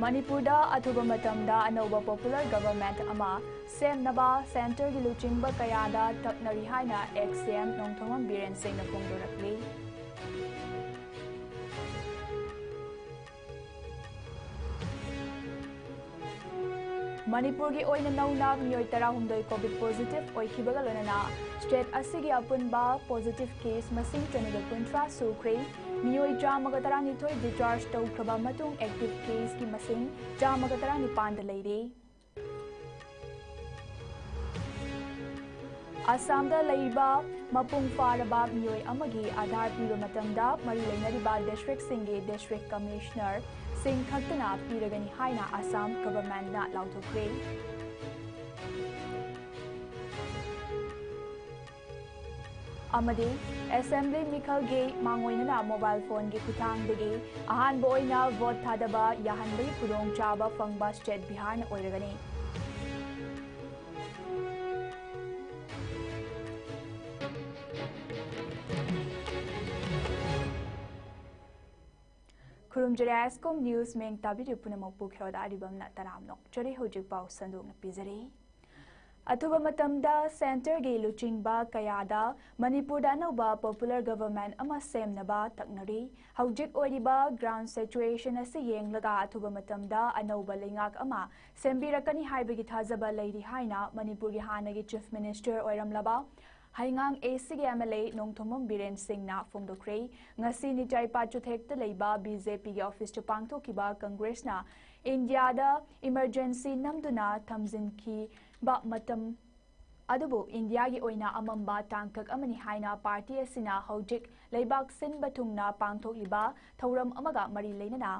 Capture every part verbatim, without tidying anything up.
ꯃꯅꯤꯄꯨꯔꯗ ꯑꯊꯨꯕ ꯃꯇꯝꯗ ꯑꯅꯧꯕ popular government ꯑꯃ ꯁꯦꯝꯅꯕ centreꯒꯤ ꯂꯨꯆꯤꯡꯕ ꯀꯌꯥꯗ ꯇꯛꯅꯔꯤ ꯍꯥꯏꯅ ex CM ꯅꯣꯡꯊꯣꯝꯕꯝ ꯕꯤꯔꯦꯟ ꯁꯤꯡꯅ ꯐꯣꯡꯗꯣꯔꯛꯂꯤ꯫ ꯃꯅꯤꯄꯨꯔꯒꯤ ꯑꯣꯏꯅ ꯅꯧꯅ ꯃꯤꯑꯣꯏ ꯇꯔꯥꯍꯨꯝꯗꯣꯏ COVID positive ꯑꯣꯏꯈꯤꯕꯒ ꯂꯣꯏꯅꯅ state ꯑꯁꯤꯒꯤ ꯑꯄꯨꯟꯕ positive case ꯃꯁꯤꯡ ꯆꯅꯤꯒ ꯀꯨꯟꯊ꯭ꯔꯥ ꯁꯨꯈ꯭ꯔꯦ꯫ ꯃꯤꯑꯣꯏ ꯆꯥꯝꯃꯒ ꯇꯔꯥꯅꯤꯊꯣꯏ discharge ꯇꯧꯈ꯭ꯔꯕ ꯃꯇꯨꯡ active caseꯀꯤ ꯃꯁꯤꯡ ꯆꯥꯝꯃꯒ ꯇꯔꯥꯅꯤꯄꯥꯟꯗ ꯂꯩꯔꯦ꯫ ꯑꯁꯥꯝꯗ ꯂꯩꯔꯤꯕ ꯃꯄꯨꯡ ꯐꯥꯔꯕ ꯃꯤꯑꯣꯏ ꯑꯃꯒꯤ ꯑꯥꯙꯥꯔ ꯄꯤꯕ ꯃꯇꯝꯗ ꯃꯔꯤ ꯂꯩꯅꯔꯤꯕ districtꯁꯤꯡꯒꯤ district commissionerꯁꯤꯡ ꯈꯛꯇꯅ ꯄꯤꯔꯒꯅꯤ ꯍꯥꯏꯅ ꯑꯁꯥꯝ governmentꯅ ꯂꯥꯎꯊꯣꯛꯈ꯭ꯔꯦ꯫ ꯑꯃꯗꯤ assembly ꯃꯤꯈꯜꯒꯤ ꯃꯥꯡꯑꯣꯏꯅꯅ mobile phoneꯒꯤ ꯈꯨꯠꯊꯥꯡꯗꯒꯤ ꯑꯍꯥꯟꯕ ꯑꯣꯏꯅ vote ꯊꯥꯗꯕ ꯌꯥꯍꯟꯕꯒꯤ ꯈꯨꯗꯣꯡꯆꯥꯕ ꯐꯪꯕ state ꯕꯤꯍꯥꯔꯅ ꯑꯣꯏꯔꯒꯅꯤ꯫ ꯈꯨꯔꯨꯝꯖꯔꯤ ꯑꯥꯏ ꯑꯦꯁ ꯀꯣꯝ ꯅ꯭ꯌꯨꯁ ꯃꯤꯡ ꯇꯥꯕꯤꯔꯤꯕ ꯄꯨꯝꯅꯃꯛꯄꯨ ꯈꯦꯔꯣꯗ ꯑꯔꯤꯕꯝꯅ ꯇꯔꯥꯝꯅ ꯑꯣꯛꯆꯔꯤ꯫ ꯍꯧꯖꯤꯛ ꯄꯥꯎ ꯁꯟꯗꯣꯛꯅ ꯄꯤꯖꯔꯤ꯫ ꯑꯊꯨꯕ ꯃꯇꯝꯗ centreꯒꯤ ꯂꯨꯆꯤꯡꯕ ꯀꯌꯥꯗ ꯃꯅꯤꯄꯨꯔꯗ ꯑꯅꯧꯕ popular government ꯑꯃ ꯁꯦꯝꯅꯕ ꯇꯛꯅꯔꯤ꯫ ꯍꯧꯖꯤꯛ ꯑꯣꯏꯔꯤꯕ ground situation ꯑꯁꯤ ꯌꯦꯡꯂꯒ ꯑꯊꯨꯕ ꯃꯇꯝꯗ ꯑꯅꯧꯕ ꯂꯩꯉꯥꯛ ꯑꯃ ꯁꯦꯝꯕꯤꯔꯛꯀꯅꯤ ꯍꯥꯏꯕꯒꯤ ꯊꯥꯖꯕ ꯂꯩꯔꯤ ꯍꯥꯏꯅ ꯃꯅꯤꯄꯨꯔꯒꯤ ꯍꯥꯟꯅꯒꯤ chief minister ꯑꯣꯏꯔꯝꯂꯕ ꯍꯩꯉꯥꯡ AC ꯒꯤ MLA ꯅꯣꯡꯊꯣꯝꯕꯝ ꯕꯤꯔꯦꯟ ꯁꯤꯡꯅ ꯐꯣꯡꯗꯣꯛꯈ꯭ꯔꯦ꯫ ꯉꯁꯤ ꯅꯤꯆꯥꯏꯄꯥꯠ ꯆꯨꯊꯦꯛꯇ ꯂꯩꯕ BJPꯒꯤ officeꯇ ꯄꯥꯡꯊꯣꯛꯈꯤꯕ Congressꯅ ꯏꯟꯗꯤꯌꯥꯗ emergency ꯅꯝꯗꯨꯅ ꯊꯝꯖꯤꯟꯈꯤꯕ ꯃꯇꯝ ꯑꯗꯨꯕꯨ ꯏꯟꯗꯤꯌꯥꯒꯤ ꯑꯣꯏꯅ ꯑꯃꯝꯕ ꯇꯥꯡꯀꯛ ꯑꯃꯅꯤ ꯍꯥꯏꯅ party ꯑꯁꯤꯅ ꯍꯧꯖꯤꯛ ꯂꯩꯕꯥꯛ ꯁꯤꯟꯕ ꯊꯨꯡꯅ ꯄꯥꯡꯊꯣꯛꯂꯤꯕ ꯊꯧꯔꯝ ꯑꯃꯒ ꯃꯔꯤ ꯂꯩꯅꯅ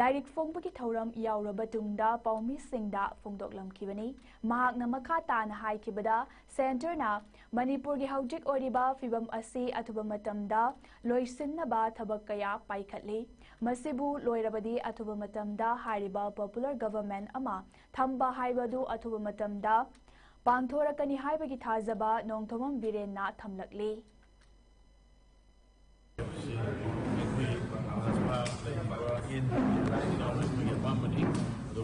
ꯂꯥꯏꯔꯤꯛ ꯐꯣꯡꯕꯒꯤ ꯊꯧꯔꯝ ꯌꯥꯎꯔꯕ ꯇꯨꯡꯗ ꯄꯥꯎꯃꯤꯁꯤꯡꯗ ꯐꯣꯡꯗꯣꯛꯂꯝꯈꯤꯕꯅꯤ꯫ ꯃꯍꯥꯛꯅ ꯃꯈꯥ ꯇꯥꯅ ꯍꯥꯏꯈꯤꯕꯗ, centreꯅ ꯃꯅꯤꯄꯨꯔꯒꯤ ꯍꯧꯖꯤꯛ ꯑꯣꯏꯔꯤꯕ ꯐꯤꯕꯝ ꯑꯁꯤ ꯑꯊꯨꯕ ꯃꯇꯝꯗ ꯂꯣꯏꯁꯤꯟꯅꯕ ꯊꯕꯛ ꯀꯌꯥ ꯄꯥꯏꯈꯠꯂꯤ꯫ ꯃꯁꯤꯕꯨ ꯂꯣꯏꯔꯕꯗꯤ ꯑꯊꯨꯕ ꯃꯇꯝꯗ ꯍꯥꯏꯔꯤꯕ popular government ꯑꯃ ꯊꯝꯕ ꯍꯥꯏꯕꯗꯨ ꯑꯊꯨꯕ ꯃꯇꯝꯗ ꯄꯥꯡꯊꯣꯔꯛꯀꯅꯤ ꯍꯥꯏꯕꯒꯤ ꯊꯥꯖꯕ ꯅꯣꯡꯊꯣꯝꯕꯝ ꯕꯤꯔꯦꯟꯅ ꯊꯝꯂꯛꯂꯤ꯫ ꯑꯩꯈꯣꯏ ꯂꯩꯔꯤꯕ ꯏꯟ ꯑꯩꯈꯣꯏꯒꯤ ꯑꯄꯥꯝꯕ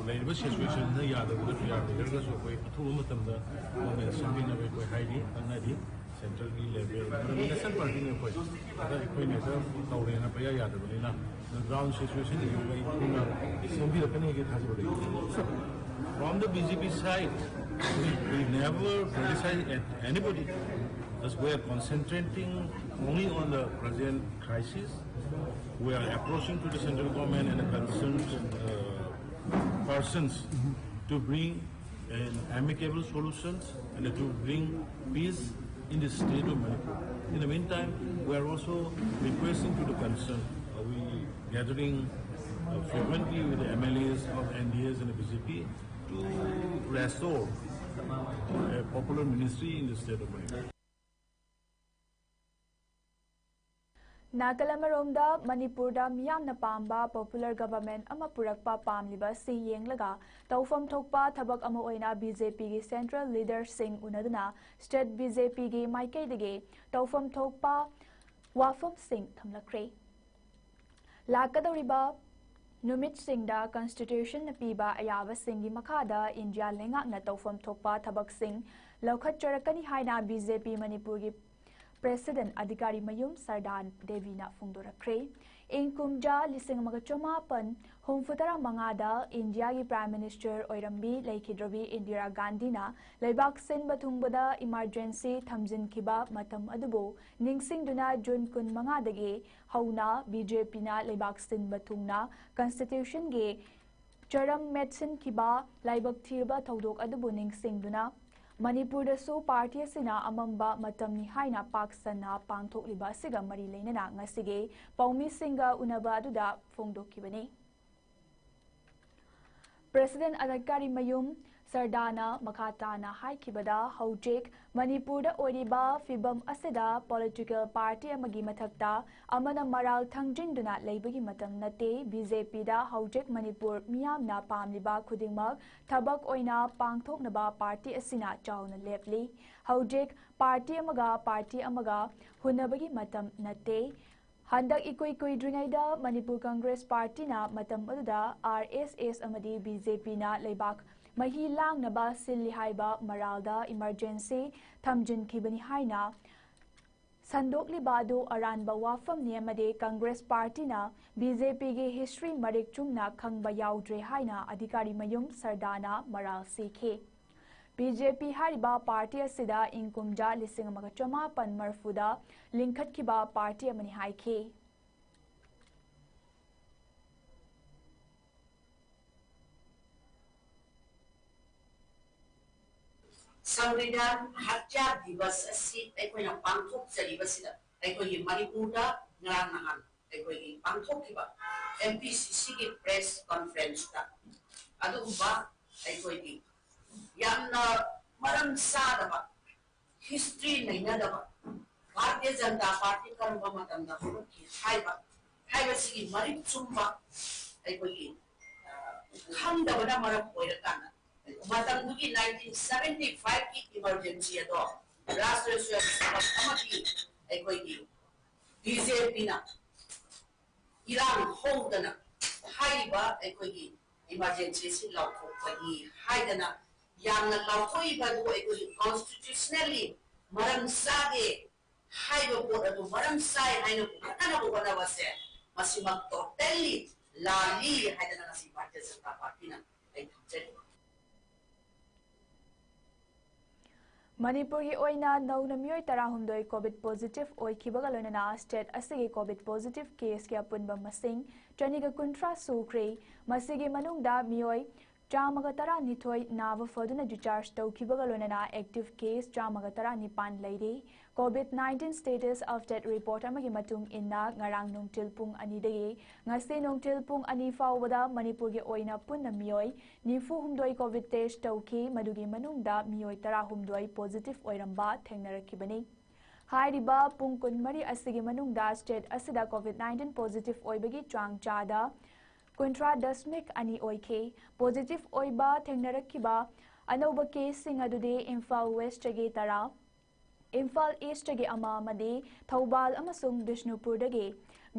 ꯂꯩꯔꯤꯕ ꯁꯤꯆꯨꯋꯦꯁꯟꯁꯤꯅ ꯌꯥꯗꯕꯗꯁꯨ ꯌꯥꯗ꯭ꯔꯒꯁꯨ ꯑꯩꯈꯣꯏ ꯑꯊꯨꯕ ꯃꯇꯝꯗ ꯒꯣꯔꯃꯦꯟ ꯁꯦꯝꯕꯤꯅꯕ ꯑꯩꯈꯣꯏ ꯍꯥꯏꯔꯤ, ꯈꯪꯅꯔꯤ꯫ ꯁꯦꯟꯇ꯭ꯔꯦꯜꯒꯤ ꯂꯦꯚꯦꯜ, ꯃꯔꯝꯗꯤ ꯅꯦꯁꯅꯦꯜ ꯄꯥꯔꯇꯤꯅꯤ ꯑꯩꯈꯣꯏ꯫ ꯑꯗ ꯑꯩꯈꯣꯏꯅ ꯍꯦꯛꯇ ꯇꯧꯔꯦꯅ ꯄꯪꯌꯥ ꯌꯥꯗꯕꯅꯤꯅ, ꯒ꯭ꯔꯥꯎꯟ ꯁꯤꯆꯨꯋꯦꯁꯟ ꯌꯦꯡꯉꯒ ꯑꯩ ꯊꯨꯅ ꯁꯦꯝꯕꯤꯔꯛꯀꯅꯤ ꯍꯥꯏꯒꯤ ꯊꯥꯖꯕ ꯂꯩ꯫ From the B J P side, we, we never criticize at anybody. Just we are concentrating only on the present crisis. We are approaching to the central government and the concerned uh, persons to bring an amicable solutions and to bring peace in the state of Manipur. In the meantime, we are also requesting to the concern. Uh, we gathering uh, frequently with the M L As of N D As and the B J P to restore a popular ministry in the state of Manipur. ꯅꯥꯀꯜ ꯑꯃꯔꯣꯝꯗ ꯃꯅꯤꯄꯨꯔꯗ ꯃꯤꯌꯥꯝꯅ ꯄꯥꯝꯕ popular government ꯑꯃ ꯄꯨꯔꯛꯄ ꯄꯥꯝꯂꯤꯕꯁꯤ ꯌꯦꯡꯂꯒ ꯇꯧꯐꯝ ꯊꯣꯛꯄ ꯊꯕꯛ ꯑꯃ ꯑꯣꯏꯅ ꯕꯤ ꯖꯦ ꯄꯤꯒꯤ ꯁꯦꯟꯇ꯭ꯔꯦꯜ ꯂꯤꯗꯔꯁꯤꯡ ꯎꯅꯗꯨꯅ ꯁ꯭ꯇꯦꯠ ꯕꯤ ꯖꯦ ꯄꯤꯒꯤ ꯃꯥꯏꯀꯩꯗꯒꯤ ꯇꯧꯐꯝ ꯊꯣꯛꯄ ꯋꯥꯐꯝꯁꯤꯡ ꯊꯝꯂꯛꯈ꯭ꯔꯦ꯫ ꯂꯥꯛꯀꯗꯧꯔꯤꯕ ꯅꯨꯃꯤꯠꯁꯤꯡꯗ ꯀꯟꯁꯇꯤꯇ꯭ꯌꯨꯁꯟꯅ ꯄꯤꯕ ꯑꯌꯥꯕꯁꯤꯡꯒꯤ ꯃꯈꯥꯗ ꯏꯟꯗꯤꯌꯥ ꯂꯩꯉꯥꯛꯅ ꯇꯧꯐꯝ ꯊꯣꯛꯄ ꯊꯕꯛꯁꯤꯡ ꯂꯧꯈꯠꯆꯔꯛꯀꯅꯤ ꯍꯥꯏꯅ ꯕꯤ ꯖꯦ ꯄꯤ ꯃꯅꯤꯄꯨꯔꯒꯤ ꯄ꯭ꯔꯦꯁꯤꯗꯦꯟꯠ ꯑꯗꯤꯀꯥꯔꯤ ꯃꯌꯨꯝ ꯁꯔꯗꯥꯟ ꯗꯦꯕꯤꯅ ꯐꯣꯡꯗꯣꯔꯛꯈ꯭ꯔꯦ꯫ ꯏꯪ ꯀꯨꯝꯖꯥ ꯂꯤꯁꯤꯡ ꯑꯃꯒ ꯆꯃꯥꯄꯟ ꯍꯨꯝꯐꯨꯇꯔꯥ ꯃꯉꯥꯗ ꯏꯟꯗꯤꯌꯥꯒꯤ ꯄ꯭ꯔꯥꯏꯝ ꯃꯤꯅꯤꯁꯇꯔ ꯑꯣꯏꯔꯝꯕꯤ ꯂꯩꯈꯤꯗ꯭ꯔꯕꯤ ꯏꯟꯗꯤꯔꯥ ꯒꯥꯟꯙꯤꯅ ꯂꯩꯕꯥꯛ ꯁꯤꯟꯕ ꯊꯨꯡꯕꯗ ꯏꯃꯥꯔꯖꯦꯟꯁꯤ ꯊꯝꯖꯤꯟꯈꯤꯕ ꯃꯇꯝ ꯑꯗꯨꯕꯨ ꯅꯤꯡꯁꯤꯡꯗꯨꯅ ꯖꯨꯟ ꯀꯨꯟꯃꯉꯥꯗꯒꯤ ꯍꯧꯅ ꯕꯤ ꯖꯦ ꯄꯤꯅ ꯂꯩꯕꯥꯛ ꯁꯤꯟꯕ ꯊꯨꯡꯅ ꯀꯟꯁꯇꯤꯇ꯭ꯌꯨꯁꯟꯒꯤ ꯆꯔꯝ ꯃꯦꯠꯁꯤꯟꯈꯤꯕ ꯂꯥꯏꯕꯛ ꯊꯤꯔꯕ ꯊꯧꯗꯣꯛ ꯑꯗꯨꯕꯨ ꯅꯤꯡꯁꯤꯡꯗꯨꯅ ꯃꯅꯤꯄꯨꯔꯗꯁꯨ ꯄꯥꯔꯇꯤ ꯑꯁꯤꯅ ꯑꯃꯝꯕ ꯃꯇꯝꯅꯤ ꯍꯥꯏꯅ ꯄꯥꯛ ꯁꯟꯅ ꯄꯥꯡꯊꯣꯛꯂꯤꯕ ꯑꯁꯤꯒ ꯃꯔꯤ ꯂꯩꯅꯅ ꯉꯁꯤꯒꯤ ꯄꯥꯎꯃꯤꯁꯤꯡꯒ ꯎꯅꯕ ꯑꯗꯨꯗ ꯐꯣꯡꯗꯣꯛꯈꯤꯕꯅꯤ꯫ ꯄ꯭ꯔꯦꯁꯤꯗꯦꯟꯠ ꯑꯗꯤꯀꯥꯔꯤ ꯃꯌꯨꯝ ꯁꯔꯗꯥꯅ ꯃꯈꯥ ꯇꯥꯅ ꯍꯥꯏꯈꯤꯕꯗ, ꯍꯧꯖꯤꯛ ꯃꯅꯤꯄꯨꯔꯗ ꯑꯣꯏꯔꯤꯕ ꯐꯤꯕꯝ ꯑꯁꯤꯗ ꯄꯣꯂꯤꯇꯤꯀꯦꯜ ꯄꯥꯔꯇꯤ ꯑꯃꯒꯤ ꯃꯊꯛꯇ ꯑꯃꯅ ꯃꯔꯥꯜ ꯊꯪꯖꯤꯟꯗꯨꯅ ꯂꯩꯕꯒꯤ ꯃꯇꯝ ꯅꯠꯇꯦ꯫ ꯕꯤ ꯖꯦ ꯄꯤꯗ ꯍꯧꯖꯤꯛ ꯃꯅꯤꯄꯨꯔ ꯃꯤꯌꯥꯝꯅ ꯄꯥꯝꯂꯤꯕ ꯈꯨꯗꯤꯡꯃꯛ ꯊꯕꯛ ꯑꯣꯏꯅ ꯄꯥꯡꯊꯣꯛꯅꯕ ꯄꯥꯔꯇꯤ ꯑꯁꯤꯅ ꯆꯥꯎꯅ ꯂꯦꯞꯂꯤ꯫ ꯍꯧꯖꯤꯛ ꯄꯥꯔꯇꯤ ꯑꯃꯒ ꯄꯥꯔꯇꯤ ꯑꯃꯒ ꯍꯨꯟꯅꯕꯒꯤ ꯃꯇꯝ ꯅꯠꯇꯦ꯫ ꯍꯟꯗꯛ ꯏꯀꯨꯏ ꯀꯨꯏꯗ꯭ꯔꯤꯉꯩꯗ ꯃꯅꯤꯄꯨꯔ ꯀꯪꯒ꯭ꯔꯦꯁ ꯄꯥꯔꯇꯤꯅ ꯃꯇꯝ ꯑꯗꯨꯗ ꯑꯥꯔ ꯑꯦꯁ ꯑꯦꯁ ꯑꯃꯗꯤ ꯕꯤ ꯖꯦ ꯄꯤꯅ ꯂꯩꯕꯥꯛ ꯃꯍꯤ ꯂꯥꯡꯅꯕ ꯁꯤꯜꯂꯤ ꯍꯥꯏꯕ ꯃꯔꯥꯜꯗ ꯏꯃꯔꯖꯦꯟꯁꯤ ꯊꯝꯖꯤꯟꯈꯤꯕꯅꯤ ꯍꯥꯏꯅ ꯁꯟꯗꯣꯛꯂꯤꯕ ꯑꯗꯨ ꯑꯔꯥꯟꯕ ꯋꯥꯐꯝꯅꯤ ꯑꯃꯗꯤ ꯀꯪꯒ꯭ꯔꯦꯁ ꯄꯥꯔꯇꯤꯅ ꯕꯤ ꯖꯦ ꯄꯤꯒꯤ ꯍꯤꯁꯇ꯭ꯔꯤ ꯃꯔꯤꯛ ꯆꯨꯝꯅ ꯈꯪꯕ ꯌꯥꯎꯗ꯭ꯔꯦ ꯍꯥꯏꯅ ꯑꯙꯤꯀꯥꯔꯤ ꯃꯌꯨꯝ ꯁꯔꯗꯥꯅ ꯃꯔꯥꯜ ꯁꯤꯈꯤ꯫ ꯕꯤ ꯖꯦ ꯄꯤ ꯍꯥꯏꯔꯤꯕ ꯄꯥꯔꯇꯤ ꯑꯁꯤꯗ ꯏꯪ ꯀꯨꯝꯖꯥ ꯂꯤꯁꯤꯡ ꯑꯃꯒ ꯆꯃꯥꯄꯟ ꯃꯔꯤꯐꯨꯗ ꯂꯤꯡꯈꯠꯈꯤꯕ ꯄꯥꯔꯇꯤ ꯑꯃꯅꯤ ꯍꯥꯏꯈꯤ꯫ ꯁꯪꯕꯤꯙꯥꯟ ꯍꯠꯌꯥ ꯗꯤꯕꯁ ꯑꯁꯤ ꯑꯩꯈꯣꯏꯅ ꯄꯥꯡꯊꯣꯛꯆꯔꯤꯕꯁꯤꯗ ꯑꯩꯈꯣꯏꯒꯤ ꯃꯅꯤꯄꯨꯔꯗ ꯉꯔꯥꯡ ꯅꯍꯥꯟ ꯑꯩꯈꯣꯏꯒꯤ ꯄꯥꯡꯊꯣꯛꯈꯤꯕ ꯑꯦꯝ ꯄꯤ ꯁꯤ ꯁꯤꯒꯤ ꯄ꯭ꯔꯦꯁ ꯀꯣꯟꯐ꯭ꯔꯦꯟꯁꯇ ꯑꯗꯨꯒꯨꯝꯕ ꯑꯩꯈꯣꯏꯒꯤ ꯌꯥꯝꯅ ꯃꯔꯝ ꯆꯥꯗꯕ, ꯍꯤꯁꯇ꯭ꯔꯤ ꯅꯩꯅꯗꯕ, ꯚꯥꯔꯇꯤꯌ ꯖꯅꯇꯥ ꯄꯥꯔꯇꯤ ꯀꯔꯝꯕ ꯃꯇꯝꯗ ꯍꯧꯔꯛꯈꯤ ꯍꯥꯏꯕ ꯍꯥꯏꯕꯁꯤꯒꯤ ꯃꯔꯤꯛ ꯆꯨꯝꯕ ꯑꯩꯈꯣꯏꯒꯤ ꯈꯪꯗꯕꯅ ꯃꯔꯝ ꯑꯣꯏꯔꯀꯥꯟꯗ ꯃꯇꯝꯗꯨꯒꯤ ꯅꯥꯏꯟꯇꯤꯟ ꯁꯚꯦꯟꯇꯤ ꯐꯥꯏꯚꯀꯤ ꯏꯃꯔꯖꯦꯟꯁꯤ ꯑꯗꯣ ꯔꯥꯁꯇ꯭ꯔꯤꯌ ꯁ꯭ꯋꯌꯝ ꯁꯦꯕꯛ ꯑꯃꯗꯤ ꯑꯩꯈꯣꯏꯒꯤ ꯕꯤ ꯖꯦ ꯄꯤꯅ ꯏꯔꯥꯡ ꯍꯧꯗꯅ ꯍꯥꯏꯔꯤꯕ ꯑꯩꯈꯣꯏꯒꯤ ꯏꯃꯔꯖꯦꯟꯁꯤ ꯑꯁꯤ ꯂꯥꯎꯊꯣꯛꯄꯅꯤ ꯍꯥꯏꯗꯅ ꯌꯥꯝꯅ ꯂꯥꯎꯊꯣꯛꯏꯕ ꯑꯗꯨ ꯑꯩꯈꯣꯏꯒꯤ ꯀꯣꯟꯁꯇꯤꯇ꯭ꯌꯨꯁꯅꯦꯜꯂꯤ ꯃꯔꯝ ꯆꯥꯗꯦ ꯍꯥꯏꯕ ꯄꯣꯠ ꯑꯗꯨ ꯃꯔꯝ ꯆꯥꯏ ꯍꯥꯏꯅ ꯄꯨꯈꯠꯅꯅꯕ ꯍꯣꯠꯅꯕꯁꯦ ꯃꯁꯤꯃꯛ ꯇꯣꯇꯦꯜꯂꯤ ꯂꯥꯜꯂꯤ ꯍꯥꯏꯗꯅ ꯉꯁꯤ ꯚꯥꯔꯇꯤꯌ ꯖꯅꯇꯥ ꯄꯥꯔꯇꯤꯅ ꯑꯩ ꯊꯝꯖꯔꯤꯕ꯫ ꯃꯅꯤꯄꯨꯔꯒꯤ ꯑꯣꯏꯅ ꯅꯧꯅ ꯃꯤꯑꯣꯏ ꯇꯔꯥꯍꯨꯝꯗꯣꯏ ꯀꯣꯚꯤꯗ ꯄꯣꯖꯤꯇꯤꯚ ꯑꯣꯏꯈꯤꯕꯒ ꯂꯣꯏꯅꯅ ꯁ꯭ꯇꯦꯠ ꯑꯁꯤꯒꯤ ꯀꯣꯚꯤꯗ ꯄꯣꯖꯤꯇꯤꯚ ꯀꯦꯁꯀꯤ ꯑꯄꯨꯟꯕ ꯃꯁꯤꯡ ꯆꯅꯤꯒ ꯀꯨꯟꯊ꯭ꯔꯥ ꯁꯨꯈ꯭ꯔꯦ꯫ ꯃꯁꯤꯒꯤ ꯃꯅꯨꯡꯗ ꯃꯤꯑꯣꯏ ꯆꯥꯝꯃꯒ ꯇꯔꯥꯅꯤꯊꯣꯏ ꯅꯥꯕ ꯐꯗꯨꯅ ꯗꯤꯁꯆꯥꯔꯖ ꯇꯧꯈꯤꯕꯒ ꯂꯣꯏꯅꯅ ꯑꯦꯛꯇꯤꯚ ꯀꯦꯁ ꯆꯥꯝꯃꯒ ꯇꯔꯥꯅꯤꯄꯥꯟ ꯂꯩꯔꯤ꯫ COVID nineteen status update report ꯑꯃꯒꯤ ꯃꯇꯨꯡ ꯏꯟꯅ ꯉꯔꯥꯡ ꯅꯨꯡꯊꯤꯜ ꯄꯨꯡ ꯑꯅꯤꯗꯒꯤ ꯉꯁꯤ ꯅꯨꯡꯊꯤꯜ ꯄꯨꯡ ꯑꯅꯤ ꯐꯥꯎꯕꯗ ꯃꯅꯤꯄꯨꯔꯒꯤ ꯑꯣꯏꯅ ꯄꯨꯟꯅ ꯃꯤꯑꯣꯏ ꯅꯤꯐꯨ ꯍꯨꯝꯗꯣꯏ ꯀꯣꯚꯤꯗ ꯇꯦꯁ ꯇꯧꯈꯤ꯫ ꯃꯗꯨꯒꯤ ꯃꯅꯨꯡꯗ ꯃꯤꯑꯣꯏ ꯇꯔꯥꯍꯨꯝꯗꯣꯏ ꯄꯣꯖꯤꯇꯤꯚ ꯑꯣꯏꯔꯝꯕ ꯊꯦꯡꯅꯔꯛꯈꯤꯕꯅꯤ꯫ ꯍꯥꯏꯔꯤꯕ ꯄꯨꯡ ꯀꯨꯟꯃꯔꯤ ꯑꯁꯤꯒꯤ ꯃꯅꯨꯡꯗ ꯁ꯭ꯇꯦꯠ ꯑꯁꯤꯗ ꯀꯣꯚꯤꯗ ꯅꯥꯏꯟꯇꯤꯟ ꯄꯣꯖꯤꯇꯤꯚ ꯑꯣꯏꯕꯒꯤ ꯆꯥꯡ ꯆꯥꯗ ꯀꯨꯟꯊ꯭ꯔꯥ ꯗꯁꯃꯤꯛ ꯑꯅꯤ ꯑꯣꯏꯈꯤ꯫ ꯄꯣꯖꯤꯇꯤꯚ ꯑꯣꯏꯕ ꯊꯦꯡꯅꯔꯛꯈꯤꯕ ꯑꯅꯧꯕ ꯀꯦꯁꯁꯤꯡ ꯑꯗꯨꯗꯤ ꯏꯝꯐꯥꯜ ꯋꯦꯁ꯭ꯇꯒꯤ ꯇꯔꯥ, ꯏꯝꯐꯥꯜ ꯏꯁꯇꯒꯤ ꯑꯃ ꯑꯃꯗꯤ ꯊꯧꯕꯥꯜ ꯑꯃꯁꯨꯡ ꯕꯤꯁꯅꯨꯄꯨꯔꯗꯒꯤ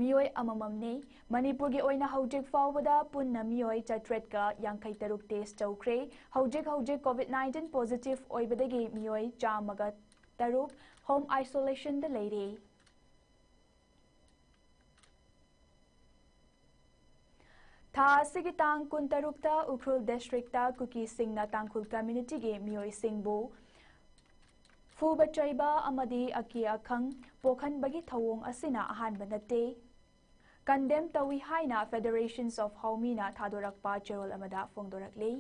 ꯃꯤꯑꯣꯏ ꯑꯃꯃꯝꯅꯤ꯫ ꯃꯅꯤꯄꯨꯔꯒꯤ ꯑꯣꯏꯅ ꯍꯧꯖꯤꯛ ꯐꯥꯎꯕꯗ ꯄꯨꯟꯅ ꯃꯤꯑꯣꯏ ꯆꯥꯇ꯭ꯔꯦꯠꯀ ꯌꯥꯡꯈꯩ ꯇꯔꯨꯛ ꯇꯦꯁ ꯇꯧꯈ꯭ꯔꯦ꯫ ꯍꯧꯖꯤꯛ ꯍꯧꯖꯤꯛ ꯀꯣꯚꯤꯗ ꯅꯥꯏꯟꯇꯤꯟ ꯄꯣꯖꯤꯇꯤꯚ ꯑꯣꯏꯕꯗꯒꯤ ꯃꯤꯑꯣꯏ ꯆꯥꯝꯃꯒ ꯇꯔꯨꯛ ꯍꯣꯝ ꯑꯥꯏꯁꯣꯂꯦꯁꯟꯗ ꯂꯩꯔꯤ꯫ ꯊꯥ ꯑꯁꯤꯒꯤ ꯇꯥꯡ ꯀꯨꯟꯇꯔꯨꯛꯇ ꯎꯈ꯭ꯔꯨꯜ ꯗꯤꯁꯇ꯭ꯔꯤꯛꯇ ꯀꯨꯀꯤꯁꯤꯡꯅ ꯇꯥꯡꯈꯨꯜ ꯀꯝꯃ꯭ꯌꯨꯅꯤꯇꯤꯒꯤ ꯃꯤꯑꯣꯏꯁꯤꯡꯕꯨ ꯐꯨꯕ ꯆꯩꯕ ꯑꯃꯗꯤ ꯑꯀꯤ ꯑꯈꯪ ꯄꯣꯛꯍꯟꯕꯒꯤ ꯊꯧꯑꯣꯡ ꯑꯁꯤꯅ ꯑꯍꯥꯟꯕ ꯅꯠꯇꯦ꯫ ꯀꯟꯗꯦꯝ ꯇꯧꯏ ꯍꯥꯏꯅ Federations of Haomina ꯊꯥꯗꯣꯔꯛꯄ ꯆꯦꯔꯣꯜ ꯑꯃꯗ ꯐꯣꯡꯗꯣꯔꯛꯂꯤ꯫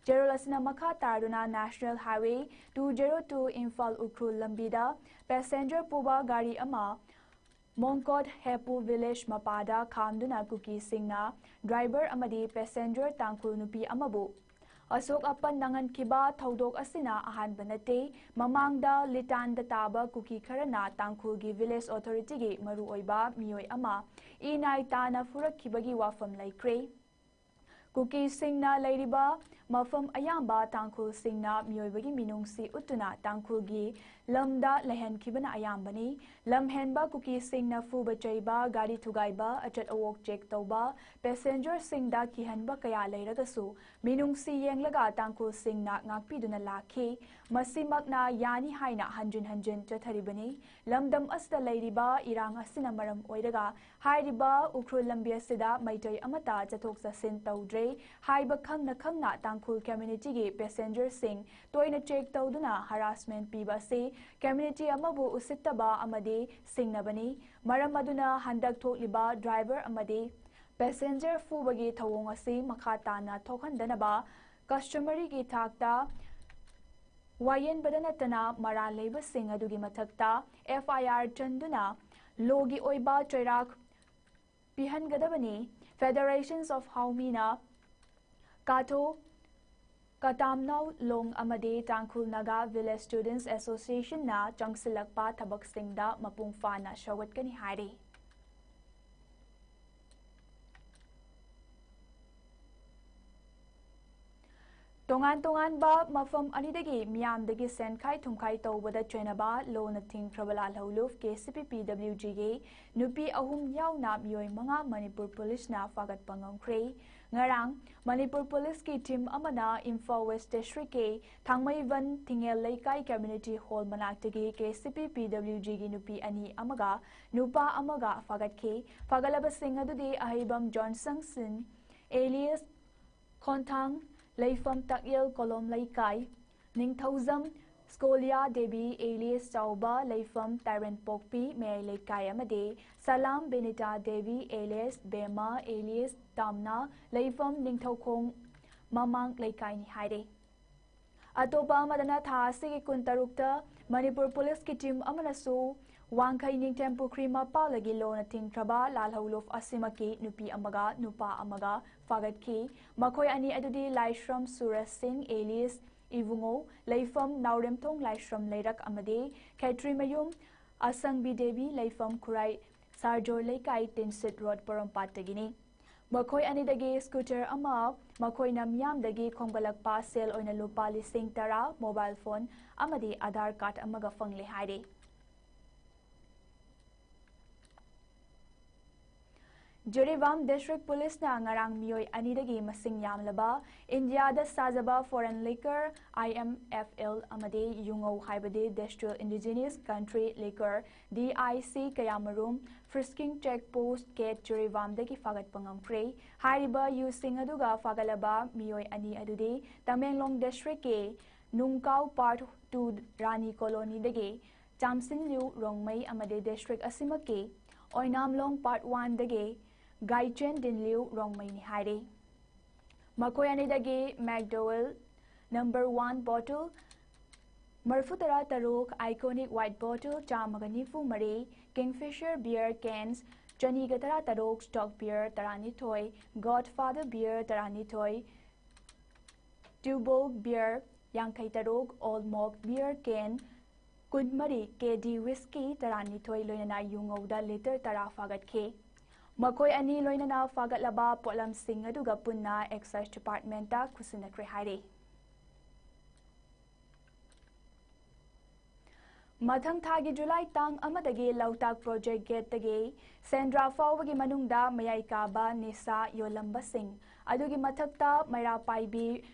ꯆꯦꯔꯣꯜ ꯑꯁꯤꯅ ꯃꯈꯥ ꯇꯥꯗꯨꯅ National Highway two zero two Imphal Ukhrul ꯂꯝꯕꯤꯗ ꯄꯦꯁꯦꯟꯖꯔ ꯄꯨꯕ ꯒꯥꯔꯤ ꯑꯃ ꯃꯣꯡꯀꯣꯠ ꯍꯦꯄꯨ ꯚꯤꯂꯦꯖ ꯃꯄꯥꯗ ꯈꯥꯝꯗꯨꯅ ꯀꯨꯀꯤꯁꯤꯡꯅ ꯗ꯭ꯔꯥꯏꯚꯔ ꯑꯃꯗꯤ ꯄꯦꯁꯦꯟꯖꯔ ꯇꯥꯡꯈꯨꯜ ꯅꯨꯄꯤ ꯑꯃꯕꯨ ꯑꯁꯣꯛ ꯑꯄꯟ ꯅꯪꯍꯟꯈꯤꯕ ꯊꯧꯗꯣꯛ ꯑꯁꯤꯅ ꯑꯍꯥꯟꯕ ꯅꯠꯇꯦ꯫ ꯃꯃꯥꯡꯗ ꯂꯤꯇꯥꯟꯗ ꯇꯥꯕ ꯀꯨꯀꯤ ꯈꯔꯅ ꯇꯥꯡꯈꯨꯜꯒꯤ ꯚꯤꯂꯦꯖ ꯑꯣꯊꯣꯔꯤꯇꯤꯒꯤ ꯃꯔꯨꯑꯣꯏꯕ ꯃꯤꯑꯣꯏ ꯑꯃ ꯏ ꯅꯥꯏ ꯇꯥꯅ ꯐꯨꯔꯛꯈꯤꯕꯒꯤ ꯋꯥꯐꯝ ꯂꯩꯈ꯭ꯔꯦ꯫ ꯀꯨꯀꯤꯁꯤꯡꯅ ꯂꯩꯔꯤꯕ ꯃꯐꯝ ꯑꯌꯥꯝꯕ ꯇꯥꯡꯈꯨꯜꯁꯤꯡꯅ ꯃꯤꯑꯣꯏꯕꯒꯤ ꯃꯤꯅꯨꯡꯁꯤ ꯎꯠꯇꯨꯅ ꯇꯥꯡꯈꯨꯜꯒꯤ ꯂꯝꯗ ꯂꯩꯍꯟꯈꯤꯕꯅ ꯑꯌꯥꯝꯕꯅꯤ꯫ ꯂꯝꯍꯦꯟꯕ ꯀꯨꯀꯤꯁꯤꯡꯅ ꯐꯨꯕ ꯆꯩꯕ, ꯒꯥꯔꯤ ꯊꯨꯒꯥꯏꯕ, ꯑꯆꯠ ꯑꯋꯣꯛ ꯆꯦꯛ ꯇꯧꯕ, ꯄꯦꯁꯦꯟꯖꯔꯁꯤꯡꯗ ꯀꯤꯍꯟꯕ ꯀꯌꯥ ꯂꯩꯔꯒꯁꯨ ꯃꯤꯅꯨꯡꯁꯤ ꯌꯦꯡꯂꯒ ꯇꯥꯡꯈꯨꯜꯁꯤꯡꯅ ꯉꯥꯛꯄꯤꯗꯨꯅ ꯂꯥꯛꯈꯤ꯫ ꯃꯁꯤꯃꯛꯅ ꯌꯥꯅꯤ ꯍꯥꯏꯅ ꯍꯟꯖꯤꯟ ꯍꯟꯖꯤꯟ ꯆꯠꯊꯔꯤꯕꯅꯤ꯫ ꯂꯝꯗꯝ ꯑꯁꯤꯗ ꯂꯩꯔꯤꯕ ꯏꯔꯥꯡ ꯑꯁꯤꯅ ꯃꯔꯝ ꯑꯣꯏꯔꯒ ꯍꯥꯏꯔꯤꯕ ꯎꯈ꯭ꯔꯨꯜ ꯂꯝꯕꯤ ꯑꯁꯤꯗ ꯃꯩꯇꯩ ꯑꯃꯠꯇ ꯆꯠꯊꯣꯛ ꯆꯠꯁꯤꯟ ꯇꯧꯗ꯭ꯔꯦ ꯍꯥꯏꯕ ꯈꯪꯅ ꯈꯪꯅ ꯇꯥꯡꯈꯨꯜ ꯀꯝꯃ꯭ꯌꯨꯅꯤꯇꯤꯒꯤ ꯄꯦꯁꯦꯟꯖꯔꯁꯤꯡ ꯇꯣꯏꯅ ꯆꯦꯛ ꯇꯧꯗꯨꯅ ꯍꯔꯥꯁꯃꯦꯟ ꯄꯤꯕ ꯑꯁꯤ ꯀꯝꯃ꯭ꯌꯨꯅꯤꯇꯤ ꯑꯃꯕꯨ ꯎꯁꯤꯠꯇꯕ ꯑꯃꯗꯤ ꯁꯤꯡꯅꯕꯅꯤ꯫ ꯃꯔꯝ ꯑꯗꯨꯅ ꯍꯟꯗꯛ ꯊꯣꯛꯂꯤꯕ ꯗ꯭ꯔꯥꯏꯚꯔ ꯑꯃꯗꯤ ꯄꯦꯁꯦꯟꯖꯔ ꯐꯨꯕꯒꯤ ꯊꯧꯑꯣꯡ ꯑꯁꯤ ꯃꯈꯥ ꯇꯥꯅ ꯊꯣꯛꯍꯟꯗꯅꯕ ꯀꯁꯇꯃꯔꯤꯒꯤ ꯊꯥꯛꯇ ꯋꯥꯌꯦꯟꯕꯗ ꯅꯠꯇꯅ ꯃꯔꯥꯜ ꯂꯩꯕꯁꯤꯡ ꯑꯗꯨꯒꯤ ꯃꯊꯛꯇ F I R ꯆꯟꯗꯨꯅ ꯂꯣꯒꯤ ꯑꯣꯏꯕ ꯆꯩꯔꯥꯛ ꯄꯤꯍꯟꯒꯗꯕꯅꯤ꯫ Federations of Haomina, ꯀꯥꯊꯣ ꯀꯇꯥꯝꯅꯧ ꯂꯣꯡ ꯑꯃꯗꯤ ꯇꯥꯡꯈꯨꯜ ꯅꯥꯒꯥ ꯚꯤꯂꯦꯖ ꯁ꯭ꯇꯨꯗꯦꯟꯠꯁ ꯑꯦꯁꯣꯁꯤꯌꯦꯁꯟꯅ ꯆꯪꯁꯤꯜꯂꯛꯄ ꯊꯕꯛꯁꯤꯡꯗ ꯃꯄꯨꯡ ꯐꯥꯅ ꯁꯧꯒꯠꯀꯅꯤ ꯍꯥꯏꯔꯤ꯫ ꯇꯣꯉꯥꯟ ꯇꯣꯉꯥꯟꯕ ꯃꯐꯝ ꯑꯅꯤꯗꯒꯤ ꯃꯤꯌꯥꯝꯗꯒꯤ ꯁꯦꯟꯈꯥꯏ ꯊꯨꯝꯈꯥꯏ ꯇꯧꯕꯗ ꯆꯣꯏꯅꯕ ꯂꯣꯅ ꯊꯤꯡꯈ꯭ꯔꯕ ꯂꯥꯜꯍꯧꯂꯨꯞ ꯀꯦ ꯁꯤ ꯄꯤ ꯄꯤ ꯗꯕ꯭ꯂꯤꯎ ꯖꯤꯒꯤ ꯅꯨꯄꯤ ꯑꯍꯨꯝ ꯌꯥꯎꯅ ꯃꯤꯑꯣꯏ ꯃꯉꯥ ꯃꯅꯤꯄꯨꯔ ꯄꯨꯂꯤꯁꯅ ꯐꯥꯒꯠꯄ ꯉꯝꯈ꯭ꯔꯦ꯫ ꯉꯔꯥꯡ ꯃꯅꯤꯄꯨꯔ ꯄꯨꯂꯤꯁꯀꯤ ꯇꯤꯝ ꯑꯃꯅ ꯏꯝꯐꯥꯜ ꯋꯦꯁ ꯗꯤꯁꯇ꯭ꯔꯤꯛꯀꯤ ꯊꯥꯡꯃꯩꯕꯟ ꯊꯤꯡꯉꯦꯜ ꯂꯩꯀꯥꯏ ꯀꯝꯃ꯭ꯌꯨꯅꯤꯇꯤ ꯍꯣꯜ ꯃꯅꯥꯛꯇꯒꯤ ꯀꯦ ꯁꯤ ꯄꯤ ꯄꯤ ꯗꯕ꯭ꯂꯤꯎ ꯖꯤꯒꯤ ꯅꯨꯄꯤ ꯑꯅꯤ ꯑꯃꯒ ꯅꯨꯄꯥ ꯑꯃꯒ ꯐꯥꯒꯠꯈꯤ꯫ ꯐꯥꯒꯠꯂꯕꯁꯤꯡ ꯑꯗꯨꯗꯤ ꯑꯍꯩꯕꯝ ꯖꯣꯟꯁꯟ ꯁꯤꯟ, ꯑꯦꯂꯤꯌꯁ ꯈꯣꯟꯊꯥꯡ, ꯂꯩꯐꯝ ꯇꯥꯛꯌꯦꯜ ꯀꯣꯂꯣꯝ ꯂꯩꯀꯥꯏ, ꯅꯤꯡꯊꯧꯖꯝ ꯁ꯭ꯀꯣꯂꯤꯌꯥ ꯗꯦꯕꯤ ꯑꯦꯂꯤꯌꯁ ꯆꯥꯎꯕ, ꯂꯩꯐꯝ ꯇꯥꯏꯕꯟꯄꯣꯛꯄꯤ ꯃꯌꯥꯏ ꯂꯩꯀꯥꯏ ꯑꯃꯗꯤ ꯁꯂꯥꯝ ꯕꯤꯅꯤꯇꯥ ꯗꯦꯕꯤ ꯑꯦꯂꯤꯌꯁ ꯕꯦꯃꯥ ꯑꯦꯂꯤꯌꯁ ꯇꯥꯝꯅꯥ, ꯂꯩꯐꯝ ꯅꯤꯡꯊꯧꯈꯣꯡ ꯃꯃꯥꯡ ꯂꯩꯀꯥꯏꯅꯤ ꯍꯥꯏꯔꯤ꯫ ꯑꯇꯣꯞꯄ ꯑꯃꯗꯅ ꯊꯥ ꯑꯁꯤꯒꯤ ꯀꯨꯟꯇꯔꯨꯛꯇ ꯃꯅꯤꯄꯨꯔ ꯄꯨꯂꯤꯁꯀꯤ ꯇꯤꯝ ꯑꯃꯅꯁꯨ ꯋꯥꯡꯈꯩ ꯅꯤꯡꯊꯦꯝ ꯄꯨꯈ꯭ꯔꯤ ꯃꯄꯥꯜꯗꯒꯤ ꯂꯣꯅ ꯊꯤꯡꯈ꯭ꯔꯕ ꯂꯥꯜꯍꯧꯂꯨꯞ ꯑꯁꯤꯃꯛꯀꯤ ꯅꯨꯄꯤ ꯑꯃꯒ ꯅꯨꯄꯥ ꯑꯃꯒ ꯐꯥꯒꯠꯈꯤ꯫ ꯃꯈꯣꯏ ꯑꯅꯤ ꯑꯗꯨꯗꯤ ꯂꯥꯏꯁ꯭ꯔꯝ ꯁꯨꯔꯖ ꯁꯤꯡ ꯑꯦꯂꯤꯌꯁ ꯏꯕꯨꯡꯉꯣ, ꯂꯩꯐꯝ ꯅꯥꯎꯔꯦꯝꯊꯣꯡ ꯂꯥꯏꯁ꯭ꯔꯝ ꯂꯩꯔꯛ ꯑꯃꯗꯤ ꯈꯦꯇ꯭ꯔꯤꯃꯌꯨꯝ ꯑꯁꯪꯕꯤ ꯗꯦꯕꯤ, ꯂꯩꯐꯝ ꯈꯨꯔꯥꯏ ꯁꯥꯔꯖꯣꯔ ꯂꯩꯀꯥꯏ ꯇꯤꯟꯁꯤꯠ ꯔꯣꯗ ꯄꯣꯔꯣꯝꯄꯥꯠꯇꯒꯤꯅꯤ꯫ ꯃꯈꯣꯏ ꯑꯅꯤꯗꯒꯤ ꯁ꯭ꯀꯨꯇꯔ ꯑꯃ, ꯃꯈꯣꯏꯅ ꯃꯤꯌꯥꯝꯗꯒꯤ ꯈꯣꯝꯒꯠꯂꯛꯄ ꯁꯦꯜ ꯑꯣꯏꯅ ꯂꯨꯄꯥ ꯂꯤꯁꯤꯡ ꯇꯔꯥ, ꯃꯣꯕꯥꯏꯜ ꯐꯣꯟ ꯑꯃꯗꯤ ꯑꯥꯙꯥꯔ ꯀꯥꯔꯗ ꯑꯃꯒ ꯐꯪꯂꯦ ꯍꯥꯏꯔꯤ꯫ ꯖꯤꯔꯤꯕꯥꯝ ꯗꯤꯁꯇ꯭ꯔꯤꯛ ꯄꯨꯂꯤꯁꯅ ꯉꯔꯥꯡ ꯃꯤꯑꯣꯏ ꯑꯅꯤꯗꯒꯤ ꯃꯁꯤꯡ ꯌꯥꯝꯂꯕ ꯏꯟꯗꯤꯌꯥꯗ ꯁꯥꯖꯕ foreign liquor, I M F L, ꯑꯃꯗꯤ ꯌꯨꯉꯧ ꯍꯥꯏꯕꯗꯤ district indigenous country liquor, D I C, ꯀꯌꯥꯃꯔꯨꯝ ꯐ꯭ꯔꯤꯁꯀꯤꯡ ꯆꯦꯛ ꯄꯣꯁ ꯒꯦꯠ ꯖꯤꯔꯤꯕꯥꯝꯗꯒꯤ ꯐꯥꯒꯠꯄ ꯉꯝꯈ꯭ꯔꯦ꯫ ꯍꯥꯏꯔꯤꯕ ꯌꯨꯁꯤꯡ ꯑꯗꯨꯒ ꯐꯥꯒꯠꯂꯕ ꯃꯤꯑꯣꯏ ꯑꯅꯤ ꯑꯗꯨꯗꯤ ꯇꯃꯦꯡꯂꯣꯡ ꯗꯤꯁꯇ꯭ꯔꯤꯛꯀꯤ ꯅꯨꯡꯀꯥꯎ ꯄꯥꯔꯠ ꯇꯨ ꯔꯥꯅꯤ ꯀꯣꯂꯣꯅꯤꯗꯒꯤ ꯆꯥꯝꯁꯤꯟꯂꯤꯎ ꯔꯣꯡꯃꯩ ꯑꯃꯗꯤ ꯗꯤꯁꯇ꯭ꯔꯤꯛ ꯑꯁꯤꯃꯛꯀꯤ ꯑꯣꯏꯅꯥꯝꯂꯣꯡ ꯄꯥꯔꯠ ꯋꯥꯟꯗꯒꯤ ꯒꯥꯏꯆꯦꯟ ꯗꯤꯟꯂꯤꯎ ꯔꯣꯡꯃꯩꯅꯤ ꯍꯥꯏꯔꯤ꯫ ꯃꯈꯣꯏ ꯑꯅꯤꯗꯒꯤ ꯃꯦꯛꯗꯣꯋꯦꯜ ꯅꯝꯕꯔ ꯋꯥꯟ ꯕꯣꯇꯜ ꯃꯔꯤꯐꯨ ꯇꯔꯥ ꯇꯔꯨꯛ, ꯑꯥꯏꯀꯣꯅꯤꯛ ꯋꯥꯏꯠ ꯕꯣꯇꯜ ꯆꯥꯝꯃꯒ ꯅꯤꯐꯨ ꯃꯔꯤ, ꯀꯤꯡꯐꯤꯁꯔ ꯕꯤꯌꯔ ꯀꯦꯟꯁ ꯆꯅꯤꯒ ꯇꯔꯥ ꯇꯔꯨꯛ, ꯁ꯭ꯇꯣꯛ ꯕꯤꯌꯔ ꯇꯔꯥꯅꯤꯊꯣꯏ, ꯒꯣꯗ ꯐꯥꯗꯔ ꯕꯤꯌꯔ ꯇꯔꯥꯅꯤꯊꯣꯏ, ꯇ꯭ꯌꯨꯕꯣꯜ ꯕꯤꯌꯔ ꯌꯥꯡꯈꯩ ꯇꯔꯨꯛ, ꯑꯣꯜ ꯃꯣꯛ ꯕꯤꯌꯔ ꯀꯦꯟ ꯀꯨꯟꯃꯔꯤ, ꯀꯦ ꯗꯤ ꯋꯤꯁꯀꯤ ꯇꯔꯥꯅꯤꯊꯣꯏ, ꯂꯣꯏꯅꯅ ꯌꯨꯉꯧꯗ ꯂꯤꯇꯔ ꯇꯔꯥ ꯐꯥꯒꯠꯈꯤ꯫ ꯃꯈꯣꯏ ꯑꯅꯤ ꯂꯣꯏꯅꯅ ꯐꯥꯒꯠꯂꯕ ꯄꯣꯠꯂꯝꯁꯤꯡ ꯑꯗꯨꯒ ꯄꯨꯟꯅ ꯑꯦꯛꯁꯥꯏꯖ ꯗꯤꯄꯥꯔꯠꯃꯦꯟꯇ ꯈꯨꯠꯁꯤꯟꯅꯈ꯭ꯔꯦ ꯍꯥꯏꯔꯤ꯫ ꯃꯊꯪ ꯊꯥꯒꯤ ꯖꯨꯂꯥꯏ ꯇꯥꯡ ꯑꯃꯗꯒꯤ ꯂꯣꯛꯇꯥꯛ ꯄ꯭ꯔꯣꯖꯦꯛ ꯒꯦꯠꯇꯒꯤ ꯁꯦꯟꯗ꯭ꯔꯥ ꯐꯥꯎꯕꯒꯤ ꯃꯅꯨꯡꯗ ꯃꯌꯥꯏ ꯀꯥꯕ ꯅꯤꯁꯥ ꯌꯣꯜꯂꯝꯕꯁꯤꯡ ꯑꯗꯨꯒꯤ ꯃꯊꯛꯇ ꯃꯩꯔꯥ ꯄꯥꯏꯕꯤ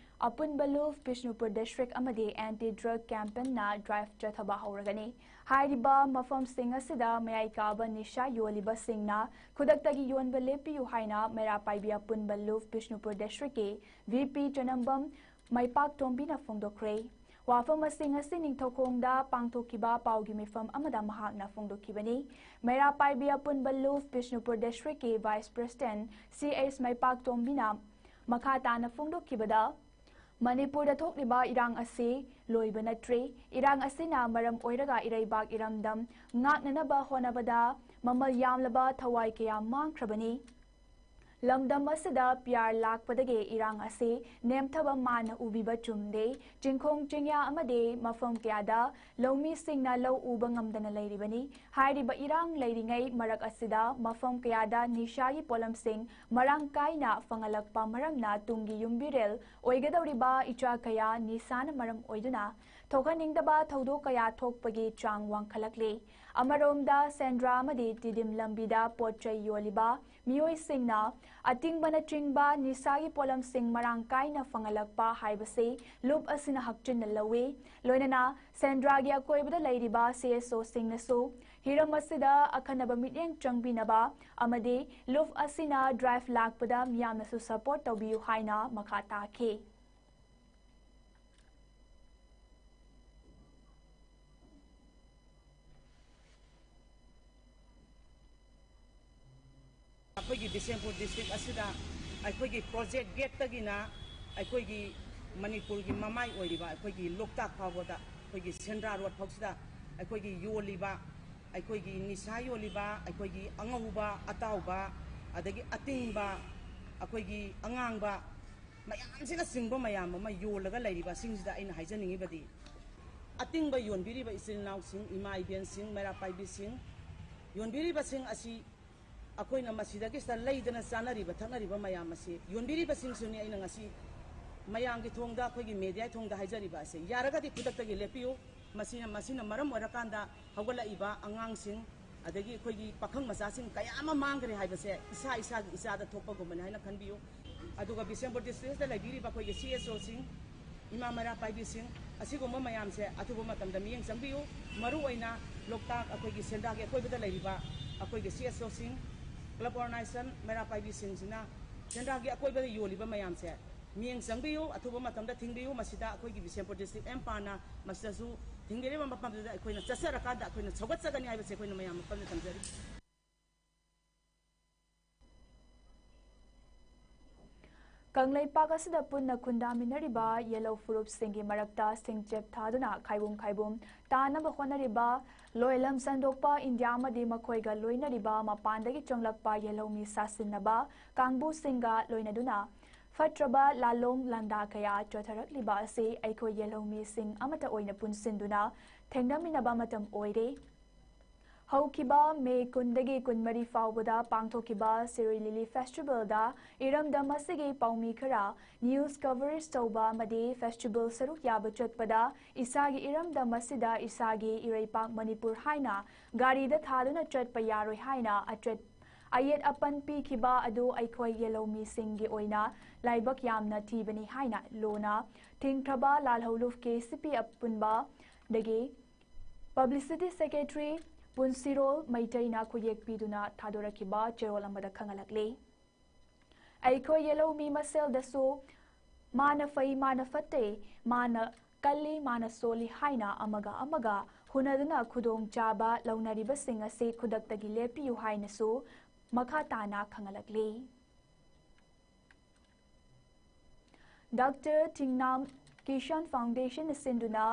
ꯑꯄꯨꯟꯕ ꯂꯨꯞ ꯕꯤꯁꯅꯨꯄꯨꯔ ꯗꯤꯁꯇ꯭ꯔꯤꯛ ꯑꯃꯗꯤ ꯑꯦꯟꯇꯤ ꯗ꯭ꯔꯒ ꯀꯦꯝꯄꯦꯟꯅ ꯗ꯭ꯔꯥꯏꯚ ꯆꯠꯊꯕ ꯍꯧꯔꯒꯅꯤ꯫ ꯍꯥꯏꯔꯤꯕ ꯃꯐꯝꯁꯤꯡ ꯑꯁꯤꯗ ꯃꯌꯥꯏ ꯀꯥꯕ ꯅꯤꯁꯥ ꯌꯣꯜꯂꯤꯕꯁꯤꯡꯅ ꯈꯨꯗꯛꯇꯒꯤ ꯌꯣꯟꯕ ꯂꯦꯞꯄꯤꯌꯨ ꯍꯥꯏꯅ ꯃꯩꯔꯥ ꯄꯥꯏꯕꯤ ꯑꯄꯨꯟꯕ ꯂꯨꯞ ꯕꯤꯁꯅꯨꯄꯨꯔ ꯗꯤꯁꯇ꯭ꯔꯤꯛꯀꯤ ꯚꯤ ꯄꯤ ꯆꯅꯝꯕꯝ ꯃꯩꯄꯥꯛꯇꯣꯝꯕꯤꯅ ꯐꯣꯡꯗꯣꯛꯈ꯭ꯔꯦ꯫ ꯋꯥꯐꯝꯁꯤꯡ ꯑꯁꯤ ꯅꯤꯡꯊꯧꯈꯣꯡꯗ ꯄꯥꯡꯊꯣꯛꯈꯤꯕ ꯄꯥꯎꯒꯤ ꯃꯤꯐꯝ ꯑꯃꯗ ꯃꯍꯥꯛꯅ ꯐꯣꯡꯗꯣꯛꯈꯤꯕꯅꯤ꯫ ꯃꯩꯔꯥ ꯄꯥꯏꯕꯤ ꯑꯄꯨꯟꯕ ꯂꯨꯞ ꯕꯤꯁꯅꯨꯄꯨꯔ ꯗꯤꯁꯇ꯭ꯔꯤꯛꯀꯤ ꯚꯥꯏꯁ ꯄ꯭ꯔꯦꯁꯤꯗꯦꯟꯠ ꯁꯤ ꯑꯦꯁ ꯃꯩꯄꯥꯛꯇꯣꯝꯕꯤꯅ ꯃꯈꯥ ꯇꯥꯅ ꯐꯣꯡꯗꯣꯛꯈꯤꯕꯗ, ꯃꯅꯤꯄꯨꯔꯗ ꯊꯣꯛꯂꯤꯕ ꯏꯔꯥꯡ ꯑꯁꯤ ꯂꯣꯏꯕ ꯅꯠꯇ꯭ꯔꯤ꯫ ꯏꯔꯥꯡ ꯑꯁꯤꯅ ꯃꯔꯝ ꯑꯣꯏꯔꯒ ꯏꯔꯩꯕꯥꯛ ꯏꯔꯝꯗꯝ ꯉꯥꯛꯅꯅꯕ ꯍꯣꯠꯅꯕꯗ ꯃꯃꯜ ꯌꯥꯝꯂꯕ ꯊꯋꯥꯏ ꯀꯌꯥ ꯃꯥꯡꯈ꯭ꯔꯕꯅꯤ꯫ ꯂꯝꯗꯝ ꯑꯁꯤꯗ ꯄꯤꯌꯥꯔ ꯂꯥꯛꯄꯗꯒꯤ ꯏꯔꯥꯡ ꯑꯁꯤ ꯅꯦꯝꯊꯕ ꯃꯥꯟꯅ ꯎꯕꯤꯕ ꯆꯨꯝꯗꯦ꯫ ꯆꯤꯡꯈꯣꯡ ꯆꯤꯡꯌꯥ ꯑꯃꯗꯤ ꯃꯐꯝ ꯀꯌꯥꯗ ꯂꯧꯃꯤꯁꯤꯡꯅ ꯂꯧ ꯎꯕ ꯉꯝꯗꯅ ꯂꯩꯔꯤꯕꯅꯤ꯫ ꯍꯥꯏꯔꯤꯕ ꯏꯔꯥꯡ ꯂꯩꯔꯤꯉꯩ ꯃꯔꯛ ꯑꯁꯤꯗ ꯃꯐꯝ ꯀꯌꯥꯗ ꯅꯤꯁꯥꯒꯤ ꯄꯣꯠꯂꯝꯁꯤꯡ ꯃꯔꯥꯡ ꯀꯥꯏꯅ ꯐꯪꯍꯜꯂꯛꯄ ꯃꯔꯝꯅ ꯇꯨꯡꯒꯤ ꯌꯨꯝꯕꯤꯔꯦꯜ ꯑꯣꯏꯒꯗꯧꯔꯤꯕ ꯏꯆꯥ ꯀꯌꯥ ꯅꯤꯁꯥꯅ ꯃꯔꯝ ꯑꯣꯏꯗꯨꯅ ꯊꯣꯛꯍꯟꯅꯤꯡꯗꯕ ꯊꯧꯗꯣꯛ ꯀꯌꯥ ꯊꯣꯛꯄꯒꯤ ꯆꯥꯡ ꯋꯥꯡꯈꯠꯂꯛꯂꯤ꯫ ꯑꯃꯔꯣꯝꯗ ꯁꯦꯟꯗ꯭ꯔꯥ ꯑꯃꯗꯤ ꯇꯤꯗꯤꯝ ꯂꯝꯕꯤꯗ ꯄꯣꯠ ꯆꯩ ꯌꯣꯜꯂꯤꯕ ꯃꯤꯑꯣꯏꯁꯤꯡꯅ ꯑꯇꯤꯡꯕꯅꯆꯤꯡꯕ ꯅꯤꯁꯥꯒꯤ ꯄꯣꯠꯂꯝꯁꯤꯡ ꯃꯔꯥꯡ ꯀꯥꯏꯅ ꯐꯪꯍꯜꯂꯛꯄ ꯍꯥꯏꯕꯁꯤ ꯂꯨꯞ ꯑꯁꯤꯅ ꯍꯛꯆꯤꯟꯅ ꯂꯧꯏ꯫ ꯂꯣꯏꯅꯅ ꯁꯦꯟꯗ꯭ꯔꯥꯒꯤ ꯑꯀꯣꯏꯕꯗ ꯂꯩꯔꯤꯕ ꯁꯤ ꯑꯦꯁ ꯑꯣꯁꯤꯡꯅꯁꯨ ꯍꯤꯔꯝ ꯑꯁꯤꯗ ꯑꯈꯟꯅꯕ ꯃꯤꯠꯌꯦꯡ ꯆꯪꯕꯤꯅꯕ ꯑꯃꯗꯤ ꯂꯨꯞ ꯑꯁꯤꯅ ꯗ꯭ꯔꯥꯏꯚ ꯂꯥꯛꯄꯗ ꯃꯤꯌꯥꯝꯅꯁꯨ ꯁꯄꯣꯔꯠ ꯇꯧꯕꯤꯌꯨ ꯍꯥꯏꯅ ꯃꯈꯥ ꯇꯥꯈꯤ꯫ ꯑꯩꯈꯣꯏꯒꯤ ꯕꯤꯁꯦꯝꯄꯨꯔ ꯗꯤꯁꯇ꯭ꯔꯤꯛ ꯑꯁꯤꯗ ꯑꯩꯈꯣꯏꯒꯤ ꯄ꯭ꯔꯣꯖꯦꯛ ꯒꯦꯠꯇꯒꯤꯅ ꯑꯩꯈꯣꯏꯒꯤ ꯃꯅꯤꯄꯨꯔꯒꯤ ꯃꯃꯥꯏ ꯑꯣꯏꯔꯤꯕ ꯑꯩꯈꯣꯏꯒꯤ ꯂꯣꯛꯇꯥꯛ ꯐꯥꯎꯕꯗ, ꯑꯩꯈꯣꯏꯒꯤ ꯁꯦꯟꯗ꯭ꯔꯥ ꯔꯣꯗ ꯐꯥꯎꯁꯤꯗ ꯑꯩꯈꯣꯏꯒꯤ ꯌꯣꯜꯂꯤꯕ, ꯑꯩꯈꯣꯏꯒꯤ ꯅꯤꯁꯥ ꯌꯣꯜꯂꯤꯕ, ꯑꯩꯈꯣꯏꯒꯤ ꯑꯉꯧꯕ, ꯑꯇꯥꯎꯕ, ꯑꯗꯒꯤ ꯑꯇꯤꯡꯕ, ꯑꯩꯈꯣꯏꯒꯤ ꯑꯉꯥꯡꯕ, ꯃꯌꯥꯝꯁꯤꯅ ꯆꯤꯡꯕ ꯃꯌꯥꯝ ꯑꯃ ꯌꯣꯜꯂꯒ ꯂꯩꯔꯤꯕꯁꯤꯡꯁꯤꯗ ꯑꯩꯅ ꯍꯥꯏꯖꯅꯤꯡꯉꯤꯕꯗꯤ, ꯑꯇꯤꯡꯕ ꯌꯣꯟꯕꯤꯔꯤꯕ ꯏꯆꯤꯜ ꯏꯅꯥꯎꯁꯤꯡ, ꯏꯃꯥ ꯏꯕꯦꯟꯁꯤꯡ, ꯃꯩꯔꯥ ꯄꯥꯏꯕꯤꯁꯤꯡ, ꯌꯣꯟꯕꯤꯔꯤꯕꯁꯤꯡ ꯑꯁꯤ ꯑꯩꯈꯣꯏꯅ ꯃꯁꯤꯗꯒꯤꯁꯤꯗ ꯂꯩꯗꯅ ꯆꯥꯅꯔꯤꯕ ꯊꯛꯅꯔꯤꯕ ꯃꯌꯥꯝ ꯑꯁꯤ ꯌꯣꯟꯕꯤꯔꯤꯕꯁꯤꯡꯁꯨꯅꯤ꯫ ꯑꯩꯅ ꯉꯁꯤ ꯃꯌꯥꯝꯒꯤ ꯊꯣꯡꯗ, ꯑꯩꯈꯣꯏꯒꯤ ꯃꯦꯗꯤꯌꯥꯒꯤ ꯊꯣꯡꯗ ꯍꯥꯏꯖꯔꯤꯕ ꯑꯁꯦ, ꯌꯥꯔꯒꯗꯤ ꯈꯨꯗꯛꯇꯒꯤ ꯂꯦꯞꯄꯤꯌꯨ꯫ ꯃꯁꯤꯅ ꯃꯁꯤꯅ ꯃꯔꯝ ꯑꯣꯏꯔꯀꯥꯟꯗ ꯍꯧꯒꯠꯂꯛꯏꯕ ꯑꯉꯥꯡꯁꯤꯡ, ꯑꯗꯒꯤ ꯑꯩꯈꯣꯏꯒꯤ ꯄꯥꯈꯪ ꯃꯆꯥꯁꯤꯡ ꯀꯌꯥ ꯑꯃ ꯃꯥꯡꯈ꯭ꯔꯦ ꯍꯥꯏꯕꯁꯦ ꯏꯁꯥ ꯏꯁꯥꯒꯤ ꯏꯆꯥꯗ ꯊꯣꯛꯄꯒꯨꯝꯕꯅꯤ ꯍꯥꯏꯅ ꯈꯟꯕꯤꯌꯨ꯫ ꯑꯗꯨꯒ ꯕꯤꯁꯦꯝꯄꯨꯔ ꯗꯤꯁꯇ꯭ꯔꯤꯛꯇ ꯂꯩꯕꯤꯔꯤꯕ ꯑꯩꯈꯣꯏꯒꯤ ꯁꯤ ꯑꯦꯁ ꯑꯣꯁꯤꯡ, ꯏꯃꯥ ꯃꯩꯔꯥ ꯄꯥꯏꯕꯤꯁꯤꯡ, ꯑꯁꯤꯒꯨꯝꯕ ꯃꯌꯥꯝꯁꯦ ꯑꯊꯨꯕ ꯃꯇꯝꯗ ꯃꯤꯠꯌꯦꯡ ꯆꯪꯕꯤꯌꯨ꯫ ꯃꯔꯨꯑꯣꯏꯅ ꯂꯣꯛꯇꯥꯛ ꯑꯩꯈꯣꯏꯒꯤ ꯁꯦꯟꯗ꯭ꯔꯥꯒꯤ ꯑꯀꯣꯏꯕꯗ ꯂꯩꯔꯤꯕ ꯑꯩꯈꯣꯏꯒꯤ ꯁꯤ ꯑꯦꯁ ꯑꯣꯁꯤꯡ, ꯀ꯭ꯂꯕ ꯑꯣꯔꯒꯅꯥꯏꯖꯦꯁꯟ, ꯃꯩꯔꯥ ꯄꯥꯏꯕꯤꯁꯤꯡꯁꯤꯅ ꯁꯦꯟꯗ꯭ꯔꯥꯒꯤ ꯑꯀꯣꯏꯕꯗ ꯌꯣꯜꯂꯤꯕ ꯃꯌꯥꯝꯁꯦ ꯃꯤꯠꯌꯦꯡ ꯆꯪꯕꯤꯌꯨ, ꯑꯊꯨꯕ ꯃꯇꯝꯗ ꯊꯤꯡꯕꯤꯌꯨ꯫ ꯃꯁꯤꯗ ꯑꯩꯈꯣꯏꯒꯤ ꯕꯤꯁꯦꯝꯄꯨꯔ ꯗꯤꯁꯇ꯭ꯔꯤꯛ ꯑꯦꯝ ꯄꯥꯅ ꯃꯁꯤꯗꯁꯨ ꯊꯤꯡꯕꯤꯔꯤꯕ ꯃꯐꯝꯗꯨꯗ ꯑꯩꯈꯣꯏꯅ ꯆꯠꯆꯔꯀꯥꯟꯗ ꯑꯩꯈꯣꯏꯅ ꯁꯧꯒꯠꯆꯒꯅꯤ ꯍꯥꯏꯕꯁꯦ ꯑꯩꯈꯣꯏꯅ ꯃꯌꯥꯝ ꯃꯐꯝꯗ ꯊꯝꯖꯔꯤ꯫ ꯀꯪꯂꯩꯄꯥꯛ ꯑꯁꯤꯗ ꯄꯨꯟꯅ ꯈꯨꯟꯗꯥꯃꯤꯟꯅꯔꯤꯕ ꯌꯦꯜꯍꯧ ꯐꯨꯔꯨꯞꯁꯤꯡꯒꯤ ꯃꯔꯛꯇ ꯁꯤꯡꯆꯦꯞ ꯊꯥꯗꯨꯅ ꯈꯥꯏꯕꯨꯝ ꯈꯥꯏꯕꯨꯝ ꯇꯥꯅꯕ ꯍꯣꯠꯅꯔꯤꯕ ꯂꯣꯏꯂꯝ ꯁꯟꯗꯣꯛꯄ ꯏꯟꯗꯤꯌꯥ ꯑꯃꯗꯤ ꯃꯈꯣꯏꯒ ꯂꯣꯏꯅꯔꯤꯕ ꯃꯄꯥꯟꯗꯒꯤ ꯆꯪꯂꯛꯄ ꯌꯦꯜꯍꯧꯃꯤ ꯁꯥꯁꯤꯟꯅꯕ ꯀꯥꯡꯕꯨꯁꯤꯡꯒ ꯂꯣꯏꯅꯗꯨꯅ ꯐꯠꯇ꯭ꯔꯕ ꯂꯥꯂꯣꯡ ꯂꯥꯟꯗꯥ ꯀꯌꯥ ꯆꯣꯊꯔꯛꯂꯤꯕ ꯑꯁꯤ ꯑꯩꯈꯣꯏ ꯌꯦꯜꯍꯧꯃꯤꯁꯤꯡ ꯑꯃꯠꯇ ꯑꯣꯏꯅ ꯄꯨꯟꯁꯤꯟꯗꯨꯅ ꯊꯦꯡꯅꯃꯤꯟꯅꯕ ꯃꯇꯝ ꯑꯣꯏꯔꯦ꯫ ꯍꯧꯈꯤꯕ ꯃꯦ ꯀꯨꯟꯗꯒꯤ ꯀꯨꯟꯃꯔꯤ ꯐꯥꯎꯕꯗ ꯄꯥꯡꯊꯣꯛꯈꯤꯕ ꯁꯤꯔꯣꯏ ꯂꯤꯂꯤ ꯐꯦꯁꯇꯤꯚꯦꯜꯗ ꯏꯔꯝꯗꯝ ꯑꯁꯤꯒꯤ ꯄꯥꯎꯃꯤ ꯈꯔ ꯅ꯭ꯌꯨꯁ ꯀꯚꯔꯦꯖ ꯇꯧꯕ ꯑꯃꯗꯤ ꯐꯦꯁꯇꯤꯚꯦꯜ ꯁꯔꯨꯛ ꯌꯥꯕ ꯆꯠꯄꯗ ꯏꯁꯥꯒꯤ ꯏꯔꯝꯗꯝ ꯑꯁꯤꯗ ꯏꯁꯥꯒꯤ ꯏꯔꯩꯄꯥꯛ ꯃꯅꯤꯄꯨꯔ ꯍꯥꯏꯅ ꯒꯥꯔꯤꯗ ꯊꯥꯗꯨꯅ ꯆꯠꯄ ꯌꯥꯔꯣꯏ ꯍꯥꯏꯅ ꯑꯆꯠ ꯑꯌꯦꯠ ꯑꯄꯟ ꯄꯤꯈꯤꯕ ꯑꯗꯨ ꯑꯩꯈꯣꯏ ꯌꯦꯜꯍꯧꯃꯤꯁꯤꯡꯒꯤ ꯑꯣꯏꯅ ꯂꯥꯏꯕꯛ ꯌꯥꯝꯅ ꯊꯤꯕꯅꯤ ꯍꯥꯏꯅ ꯂꯣꯅ ꯊꯤꯡꯈ꯭ꯔꯕ ꯂꯥꯜꯍꯧꯂꯨꯞ ꯀꯦ ꯁꯤ ꯄꯤ ꯑꯄꯨꯟꯕꯗꯒꯤ ꯄꯕ꯭ꯂꯤꯁꯤꯇꯤ ꯁꯦꯀ꯭ꯔꯦꯇꯔꯤ ꯄꯨꯟꯁꯤꯔꯣꯜ ꯃꯩꯇꯩꯅ ꯈꯨꯌꯦꯛ ꯄꯤꯗꯨꯅ ꯊꯥꯗꯣꯔꯛꯈꯤꯕ ꯆꯦꯔꯣꯜ ꯑꯃꯗ ꯈꯪꯍꯜꯂꯛꯂꯤ꯫ ꯑꯩꯈꯣꯏ ꯌꯦꯜꯍꯧꯃꯤ ꯃꯁꯦꯜꯗꯁꯨ ꯃꯥꯅ ꯐꯩ, ꯃꯥꯅ ꯐꯠꯇꯦ, ꯃꯥꯅ ꯀꯜꯂꯤ, ꯃꯥꯅ ꯁꯣꯜꯂꯤ ꯍꯥꯏꯅ ꯑꯃꯒ ꯑꯃꯒ ꯍꯨꯅꯗꯨꯅ ꯈꯨꯗꯣꯡꯆꯥꯕ ꯂꯧꯅꯔꯤꯕꯁꯤꯡ ꯑꯁꯤ ꯈꯨꯗꯛꯇꯒꯤ ꯂꯦꯞꯄꯤꯌꯨ ꯍꯥꯏꯅꯁꯨ ꯃꯈꯥ ꯇꯥꯅ ꯈꯪꯍꯜꯂꯛꯂꯤ꯫ ꯗꯥꯛꯇꯔ ꯊꯤꯡꯅꯥꯝ ꯀꯤꯁꯟ ꯐꯥꯎꯟꯗꯦꯁꯟꯅ ꯁꯤꯟꯗꯨꯅ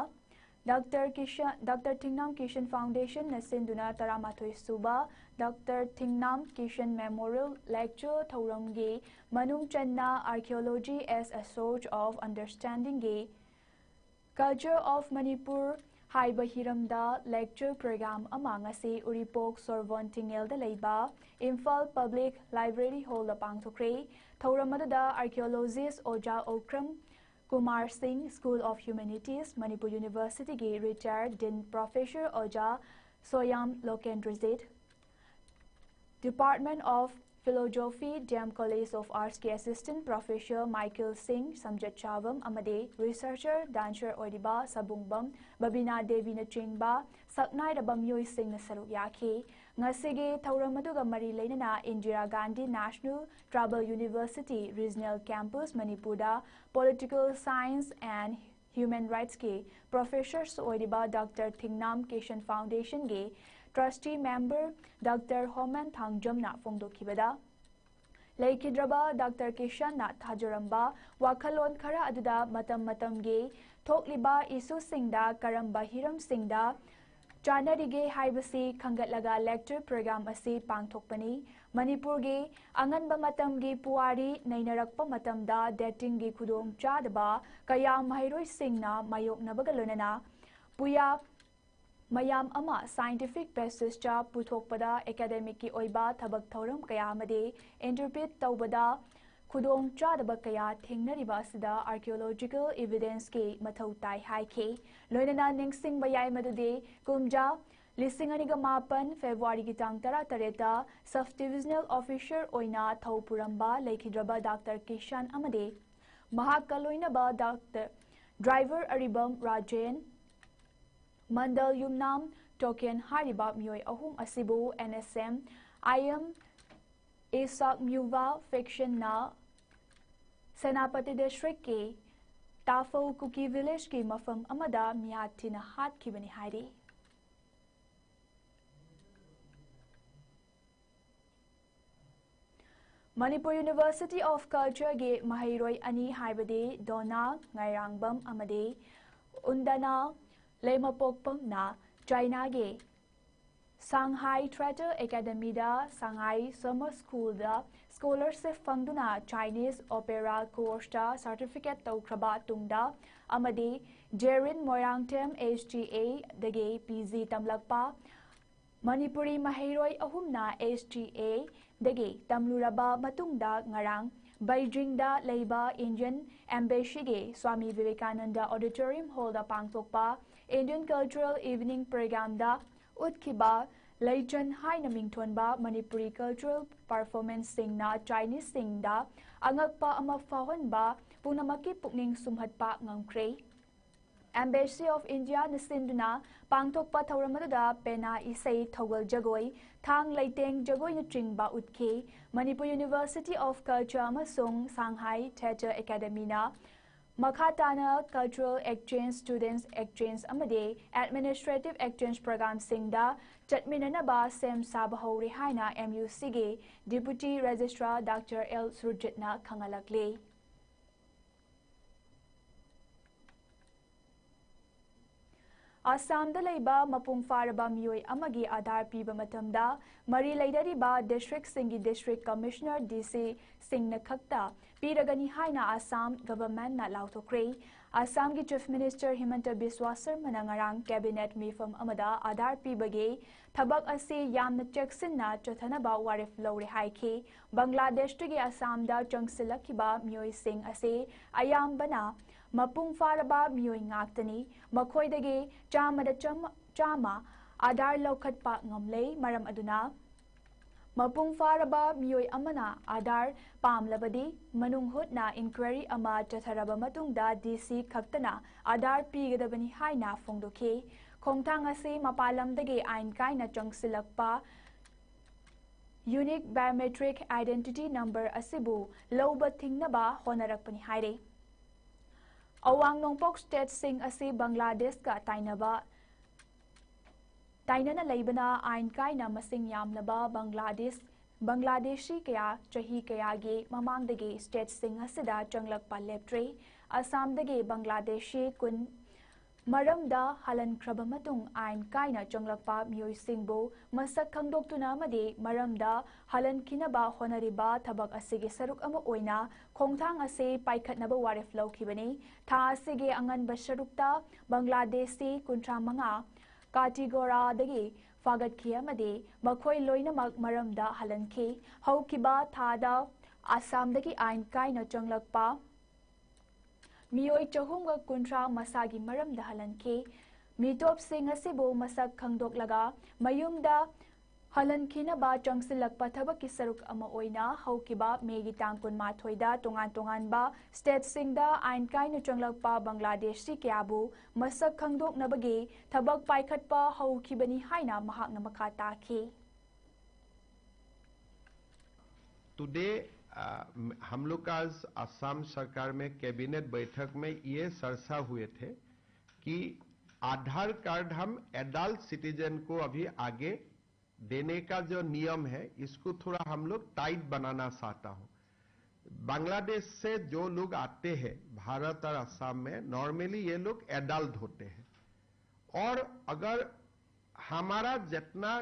ꯗꯥꯛꯇꯔ ꯀꯤꯁꯟ, ꯗꯥꯛꯇꯔ ꯊꯤꯡꯅꯥꯝ ꯀꯤꯁꯟ ꯐꯥꯎꯟꯗꯦꯁꯟꯅ ꯁꯤꯟꯗꯨꯅ ꯇꯔꯥꯃꯥꯊꯣꯏ ꯁꯨꯕ ꯗꯥꯛꯇꯔ ꯊꯤꯡꯅꯥꯝ ꯀꯤꯁꯟ ꯃꯦꯃꯣꯔꯤꯌꯦꯜ ꯂꯦꯛꯆꯔ ꯊꯧꯔꯝꯒꯤ ꯃꯅꯨꯡ ꯆꯟꯅ Archaeology as a Source of Understandingꯒꯤ Culture of Manipur ꯍꯥꯏꯕ ꯍꯤꯔꯝꯗ lecture program ꯑꯃ ꯉꯁꯤ ꯎꯔꯤꯄꯣꯛ ꯁꯣꯔꯕꯣꯟ ꯊꯤꯡꯉꯦꯜꯗ ꯂꯩꯕ ꯏꯝꯐꯥꯜ Public Library Hallꯗ ꯄꯥꯡꯊꯣꯛꯈ꯭ꯔꯦ꯫ ꯊꯧꯔꯝ ꯑꯗꯨꯗ archaeologist ꯑꯣꯖꯥ Okram Kumar Singh, School of Humanities, Manipur University ꯒꯤ retired Dean Professor ꯑꯣꯖꯥ ꯁꯣꯌꯥꯝ ꯂꯣꯀꯦꯟꯗ꯭ꯔꯖꯤꯠ, Department of Philosophy, D M College of Arts ꯀꯤ Assistant Professor Michael Singh, ꯁꯝꯖꯠ ꯆꯥꯕꯝ ꯑꯃꯗꯤ researcher, dancer ꯑꯣꯏꯔꯤꯕ ꯁꯕꯨꯡꯕꯝ ꯕꯕꯤꯅꯥ ꯗꯦꯕꯤꯅꯆꯤꯡꯕ ꯁꯛꯅꯥꯏꯔꯕ ꯃꯤꯑꯣꯏꯁꯤꯡꯅ ꯁꯔꯨꯛ ꯌꯥꯈꯤ꯫ ꯉꯁꯤꯒꯤ ꯊꯧꯔꯝ ꯑꯗꯨꯒ ꯃꯔꯤ ꯂꯩꯅꯅ Indira Gandhi National Tribal University Regional Campus ꯃꯅꯤꯄꯨꯔꯗ Political Science and Human Rights ꯀꯤ professors ꯑꯣꯏꯔꯤꯕ Doctor ꯊꯤꯡꯅꯥꯝ ꯀꯤꯁꯟ Foundation ꯒꯤ trustee member Doctor ꯍꯣꯃꯟ ꯊꯥꯡꯖꯝꯅ ꯐꯣꯡꯗꯣꯛꯈꯤꯕꯗ, ꯂꯩꯈꯤꯗ꯭ꯔꯕ Doctor ꯀꯤꯁꯟꯅ ꯊꯥꯖꯔꯝꯕ ꯋꯥꯈꯜꯂꯣꯟ ꯈꯔ ꯑꯗꯨꯗ ꯃꯇꯝ ꯃꯇꯝꯒꯤ ꯊꯣꯛꯂꯤꯕ issueꯁꯤꯡꯗ ꯀꯔꯝꯕ ꯍꯤꯔꯝꯁꯤꯡꯗ ꯆꯥꯟꯅꯔꯤꯒꯦ ꯍꯥꯏꯕꯁꯤ ꯈꯪꯒꯠꯂꯒ lecture program ꯑꯁꯤ ꯄꯥꯡꯊꯣꯛꯄꯅꯤ꯫ ꯃꯅꯤꯄꯨꯔꯒꯤ ꯑꯉꯟꯕ ꯃꯇꯝꯒꯤ ꯄꯨꯋꯥꯔꯤ ꯅꯩꯅꯔꯛꯄ ꯃꯇꯝꯗ datingꯒꯤ ꯈꯨꯗꯣꯡꯆꯥꯗꯕ ꯀꯌꯥ ꯃꯍꯩꯔꯣꯏꯁꯤꯡꯅ ꯃꯥꯌꯣꯛꯅꯕꯒ ꯂꯣꯏꯅꯅ ꯄꯨꯌꯥ ꯃꯌꯥꯝ ꯑꯃ scientific basisꯇ ꯄꯨꯊꯣꯛꯄꯗ academicꯀꯤ ꯑꯣꯏꯕ ꯊꯕꯛ ꯊꯧꯔꯝ ꯀꯌꯥ ꯑꯃꯗꯤ interpret ꯇꯧꯕꯗ ꯈꯨꯗꯣꯡ ꯆꯥꯗꯕ ꯀꯌꯥ ꯊꯦꯡꯅꯔꯤꯕ ꯑꯁꯤꯗ archaeological evidenceꯀꯤ ꯃꯊꯧ ꯇꯥꯏ ꯍꯥꯏꯈꯤ꯫ ꯂꯣꯏꯅꯅ ꯅꯤꯡꯁꯤꯡꯕ ꯌꯥꯏ ꯃꯗꯨꯗꯤ ꯀꯨꯝꯖꯥ ꯂꯤꯁꯤꯡ ꯑꯅꯤꯒ ꯃꯥꯄꯟ Februaryꯒꯤ ꯇꯥꯡ ꯇꯔꯥꯇꯔꯦꯠꯇ subdivisional officer ꯑꯣꯏꯅ ꯊꯧ ꯄꯨꯔꯝꯕ ꯂꯩꯈꯤꯗ꯭ꯔꯕ Doctor ꯀꯤꯁꯟ ꯑꯃꯗꯤ ꯃꯍꯥꯛꯀ ꯂꯣꯏꯅꯕ Doctor driver ꯑꯔꯤꯕꯝ ꯔꯥꯖꯦꯟ, ꯃꯟꯗꯜ ꯌꯨꯝꯅꯥꯝ ꯇꯣꯀꯦꯟ ꯍꯥꯏꯔꯤꯕ ꯃꯤꯑꯣꯏ ꯑꯍꯨꯝ ꯑꯁꯤꯕꯨ N S M I M Isak Muva factionꯅ Senapati districtꯀꯤ ꯇꯥꯐꯧ ꯀꯨꯀꯤ villageꯀꯤ ꯃꯐꯝ ꯑꯃꯗ ꯃꯤꯍꯥꯠ ꯊꯤꯅ ꯍꯥꯠꯈꯤꯕꯅꯤ ꯍꯥꯏꯔꯤ꯫ Manipur University of Cultureꯒꯤ ꯃꯍꯩꯔꯣꯏ ꯑꯅꯤ ꯍꯥꯏꯕꯗꯤ ꯗꯣꯅꯥ ꯉꯥꯏꯔꯥꯡꯕꯝ ꯑꯃꯗꯤ ꯎꯟꯗꯅꯥ ꯂꯩꯃꯄꯣꯛꯄꯝꯅ ꯆꯥꯏꯅꯥꯒꯤ Shanghai Theatre Academyꯗ Shanghai Summer Schoolꯗ scholarship ꯐꯪꯗꯨꯅ Chinese opera courseꯇ certificate ꯇꯧꯈ꯭ꯔꯕ ꯇꯨꯡꯗ ꯑꯃꯗꯤ ꯖꯦꯔꯤꯟ ꯃꯣꯏꯔꯥꯡꯊꯦꯝ HTAꯗꯒꯤ PG ꯇꯝꯂꯛꯄ ꯃꯅꯤꯄꯨꯔꯤ ꯃꯍꯩꯔꯣꯏ ꯑꯍꯨꯝꯅ HTAꯗꯒꯤ ꯇꯝꯂꯨꯔꯕ ꯃꯇꯨꯡꯗ ꯉꯔꯥꯡ ꯕꯩꯖꯤꯡꯗ ꯂꯩꯕ Indian Embassyꯒꯤ Swami Vivekananda Auditorium Hallꯗ ꯄꯥꯡꯊꯣꯛꯄ Indian Cultural Evening Programꯗ ꯎꯠꯈꯤꯕ ꯂꯩꯆꯟ ꯍꯥꯏꯅ ꯃꯤꯡꯊꯣꯟꯕ ꯃꯅꯤꯄꯨꯔꯤ cultural performanceꯁꯤꯡꯅ Chineseꯁꯤꯡꯗ ꯑꯉꯛꯄ ꯑꯃ ꯐꯥꯎꯍꯟꯕ ꯄꯨꯝꯅꯃꯛꯀꯤ ꯄꯨꯛꯅꯤꯡ ꯁꯨꯝꯍꯠꯄ ꯉꯝꯈ꯭ꯔꯦ꯫ Embassy of Indiaꯅ ꯁꯤꯟꯗꯨꯅ ꯄꯥꯡꯊꯣꯛꯄ ꯊꯧꯔꯝ ꯑꯗꯨꯗ ꯄꯦꯅꯥ ꯏꯁꯩ, ꯊꯧꯒꯜ ꯖꯒꯣꯏ, ꯊꯥꯡ ꯂꯩꯇꯦꯡ ꯖꯒꯣꯏꯅꯆꯤꯡꯕ ꯎꯠꯈꯤ꯫ Manipur University of Culture ꯑꯃꯁꯨꯡ Shanghai Theatre Academyꯅ ꯃꯈꯥ ꯇꯥꯅ Cultural Exchange, Students Exchange ꯑꯃꯗꯤ Administrative Exchange Programmeꯁꯤꯡꯗ ꯆꯠꯃꯤꯟꯅꯅꯕ ꯁꯦꯝ ꯁꯥꯕ ꯍꯧꯔꯦ ꯍꯥꯏꯅ MUCꯒꯤ Deputy Registrar Doctor L ꯁꯨꯔꯖꯤꯠꯅ ꯈꯪꯍꯜꯂꯛꯂꯤ꯫ ꯑꯁꯥꯝꯗ ꯂꯩꯕ ꯃꯄꯨꯡ ꯐꯥꯔꯕ ꯃꯤꯑꯣꯏ ꯑꯃꯒꯤ ꯑꯥꯙꯥꯔ ꯄꯤꯕ ꯃꯇꯝꯗ ꯃꯔꯤ ꯂꯩꯅꯔꯤꯕ districtꯁꯤꯡꯒꯤ District Commissioner, DCꯁꯤꯡꯅ ꯈꯛꯇ ꯄꯤꯔꯒꯅꯤ ꯍꯥꯏꯅ ꯑꯁꯥꯝ governmentꯅ ꯂꯥꯎꯊꯣꯛꯈ꯭ꯔꯦ꯫ ꯑꯁꯥꯝꯒꯤ Chief Minister ꯍꯤꯃꯟꯇ ꯕꯤꯁ꯭ꯋꯥ ꯁꯔꯃꯅ ꯉꯔꯥꯡ cabinet ꯃꯤꯐꯝ ꯑꯃꯗ ꯑꯥꯙꯥꯔ ꯄꯤꯕꯒꯤ ꯊꯕꯛ ꯑꯁꯤ ꯌꯥꯝꯅ ꯆꯦꯛꯁꯤꯟꯅ ꯆꯠꯊꯅꯕ ꯋꯥꯔꯦꯞ ꯂꯧꯔꯦ ꯍꯥꯏꯈꯤ꯫ ꯕꯪꯒ꯭ꯂꯥꯗꯦꯁꯇꯒꯤ ꯑꯁꯥꯝꯗ ꯆꯪꯁꯤꯜꯂꯛꯈꯤꯕ ꯃꯤꯑꯣꯏꯁꯤꯡ ꯑꯁꯤ ꯑꯌꯥꯝꯕꯅ ꯃꯄꯨꯡ ꯐꯥꯔꯕ ꯃꯤꯑꯣꯏ ꯉꯥꯛꯇꯅꯤ꯫ ꯃꯈꯣꯏꯗꯒꯤ ꯆꯥꯝꯃꯗ ꯆꯥꯝꯃ, ꯆꯥꯝꯃ ꯑꯥꯙꯥꯔ ꯂꯧꯈꯠꯄ ꯉꯝꯂꯦ꯫ ꯃꯔꯝ ꯑꯗꯨꯅ ꯃꯄꯨꯡ ꯐꯥꯔꯕ ꯃꯤꯑꯣꯏ ꯑꯃꯅ ꯑꯥꯙꯥꯔ ꯄꯥꯝꯂꯕꯗꯤ ꯃꯅꯨꯡ ꯍꯨꯠꯅ inquiry ꯑꯃ ꯆꯠꯊꯔꯕ ꯃꯇꯨꯡꯗ DC ꯈꯛꯇꯅ ꯑꯥꯙꯥꯔ ꯄꯤꯒꯗꯕꯅꯤ ꯍꯥꯏꯅ ꯐꯣꯡꯗꯣꯛꯈꯤ꯫ ꯈꯣꯡꯊꯥꯡ ꯑꯁꯤ ꯃꯄꯥꯟ ꯂꯝꯗꯒꯤ ꯑꯥꯏꯟ ꯀꯥꯏꯅ ꯆꯪꯁꯤꯜꯂꯛꯄ unique biometric identity number ꯑꯁꯤꯕꯨ ꯂꯧꯕ ꯊꯤꯡꯅꯕ ꯍꯣꯠꯅꯔꯛꯄꯅꯤ ꯍꯥꯏꯔꯤ꯫ ꯑꯋꯥꯡ ꯅꯣꯡꯄꯣꯛ stateꯁꯤꯡ ꯑꯁꯤ ꯕꯪꯒ꯭ꯂꯥꯗꯦꯁꯀ ꯇꯥꯏꯅꯕ, ꯇꯥꯏꯅꯅ ꯂꯩꯕꯅ ꯑꯥꯏꯟ ꯀꯥꯏꯅ ꯃꯁꯤꯡ ꯌꯥꯝꯂꯕ ꯕꯪꯒ꯭ꯂꯥꯗꯦꯁ, ꯕꯪꯒ꯭ꯂꯥꯗꯦꯁꯤ ꯀꯌꯥ ꯆꯍꯤ ꯀꯌꯥꯒꯤ ꯃꯃꯥꯡꯗꯒꯤ stateꯁꯤꯡ ꯑꯁꯤꯗ ꯆꯪꯂꯛꯄ ꯂꯦꯞꯇ꯭ꯔꯤ꯫ ꯑꯁꯥꯝꯗꯒꯤ ꯕꯪꯒ꯭ꯂꯥꯗꯦꯁꯤ ꯀꯨꯟ ꯃꯔꯝꯗ ꯍꯜꯍꯟꯈ꯭ꯔꯕ ꯃꯇꯨꯡ ꯑꯥꯏꯟ ꯀꯥꯏꯅ ꯆꯪꯂꯛꯄ ꯃꯤꯑꯣꯏꯁꯤꯡꯕꯨ ꯃꯁꯛ ꯈꯪꯗꯣꯛꯇꯨꯅ ꯑꯃꯗꯤ ꯃꯔꯝꯗ ꯍꯜꯍꯟꯈꯤꯅꯕ ꯍꯣꯠꯅꯔꯤꯕ ꯊꯕꯛ ꯑꯁꯤꯒꯤ ꯁꯔꯨꯛ ꯑꯃ ꯑꯣꯏꯅ ꯈꯣꯡꯊꯥꯡ ꯑꯁꯤ ꯄꯥꯏꯈꯠꯅꯕ ꯋꯥꯔꯦꯞ ꯂꯧꯈꯤꯕꯅꯤ꯫ ꯊꯥ ꯑꯁꯤꯒꯤ ꯑꯉꯟꯕ ꯁꯔꯨꯛꯇ ꯕꯪꯒ꯭ꯂꯥꯗꯦꯁꯤ ꯀꯨꯟꯊ꯭ꯔꯥ ꯃꯉꯥ ꯀꯥꯇꯤꯒꯣꯔꯥꯗꯒꯤ ꯐꯥꯒꯠꯈꯤ ꯑꯃꯗꯤ ꯃꯈꯣꯏ ꯂꯣꯏꯅꯃꯛ ꯃꯔꯝꯗ ꯍꯜꯍꯟꯈꯤ꯫ ꯍꯧꯈꯤꯕ ꯊꯥꯗ ꯑꯁꯥꯝꯗꯒꯤ ꯑꯥꯏꯟ ꯀꯥꯏꯅ ꯆꯪꯂꯛꯄ ꯃꯤꯑꯣꯏ ꯆꯍꯨꯝꯒ ꯀꯨꯟꯊ꯭ꯔꯥ ꯃꯁꯥꯒꯤ ꯃꯔꯝꯗ ꯍꯜꯍꯟꯈꯤ꯫ ꯃꯤꯇꯣꯞꯁꯤꯡ ꯑꯁꯤꯕꯨ ꯃꯁꯛ ꯈꯪꯗꯣꯛꯂꯒ ꯃꯌꯨꯝꯗ ꯍꯜꯍꯟꯈꯤꯅꯕ ꯆꯪꯁꯤꯜꯂꯛꯄ ꯊꯕꯛꯀꯤ ꯁꯔꯨꯛ ꯑꯃ ꯑꯣꯏꯅ ꯍꯧꯈꯤꯕ ꯃꯦꯒꯤ ꯇꯥꯡ ꯀꯨꯟꯃꯥꯊꯣꯏꯗ ꯇꯣꯉꯥꯟ ꯇꯣꯉꯥꯟꯕ ꯁ꯭ꯇꯦꯠꯁꯤꯡꯗ ꯑꯥꯏꯟ ꯀꯥꯏꯅ ꯆꯪꯂꯛꯄ ꯕꯪꯒ꯭ꯂꯥꯗꯦꯁꯤ ꯀꯌꯥꯕꯨ ꯃꯁꯛ ꯈꯪꯗꯣꯛꯅꯕꯒꯤ ꯊꯕꯛ ꯄꯥꯏꯈꯠꯄ ꯍꯧꯈꯤꯕꯅꯤ ꯍꯥꯏꯅ ꯃꯍꯥꯛꯅ ꯃꯈꯥ ꯇꯥꯈꯤ꯫ Today, uh, हम लोग आज असम सरकार में कैबिनेट बैठक में ये चर्चा हुए थे कि आधार कार्ड हम एडल्ट सिटीजन को अभी आगे देने का जो नियम है, इसको थोड़ा हम लोग टाइट बनाना चाहता हूँ। बांग्लादेश से जो लोग आते हैं भारत और असम में, नॉर्मली ये लोग एडल्ट होते हैं, और अगर हमारा जितना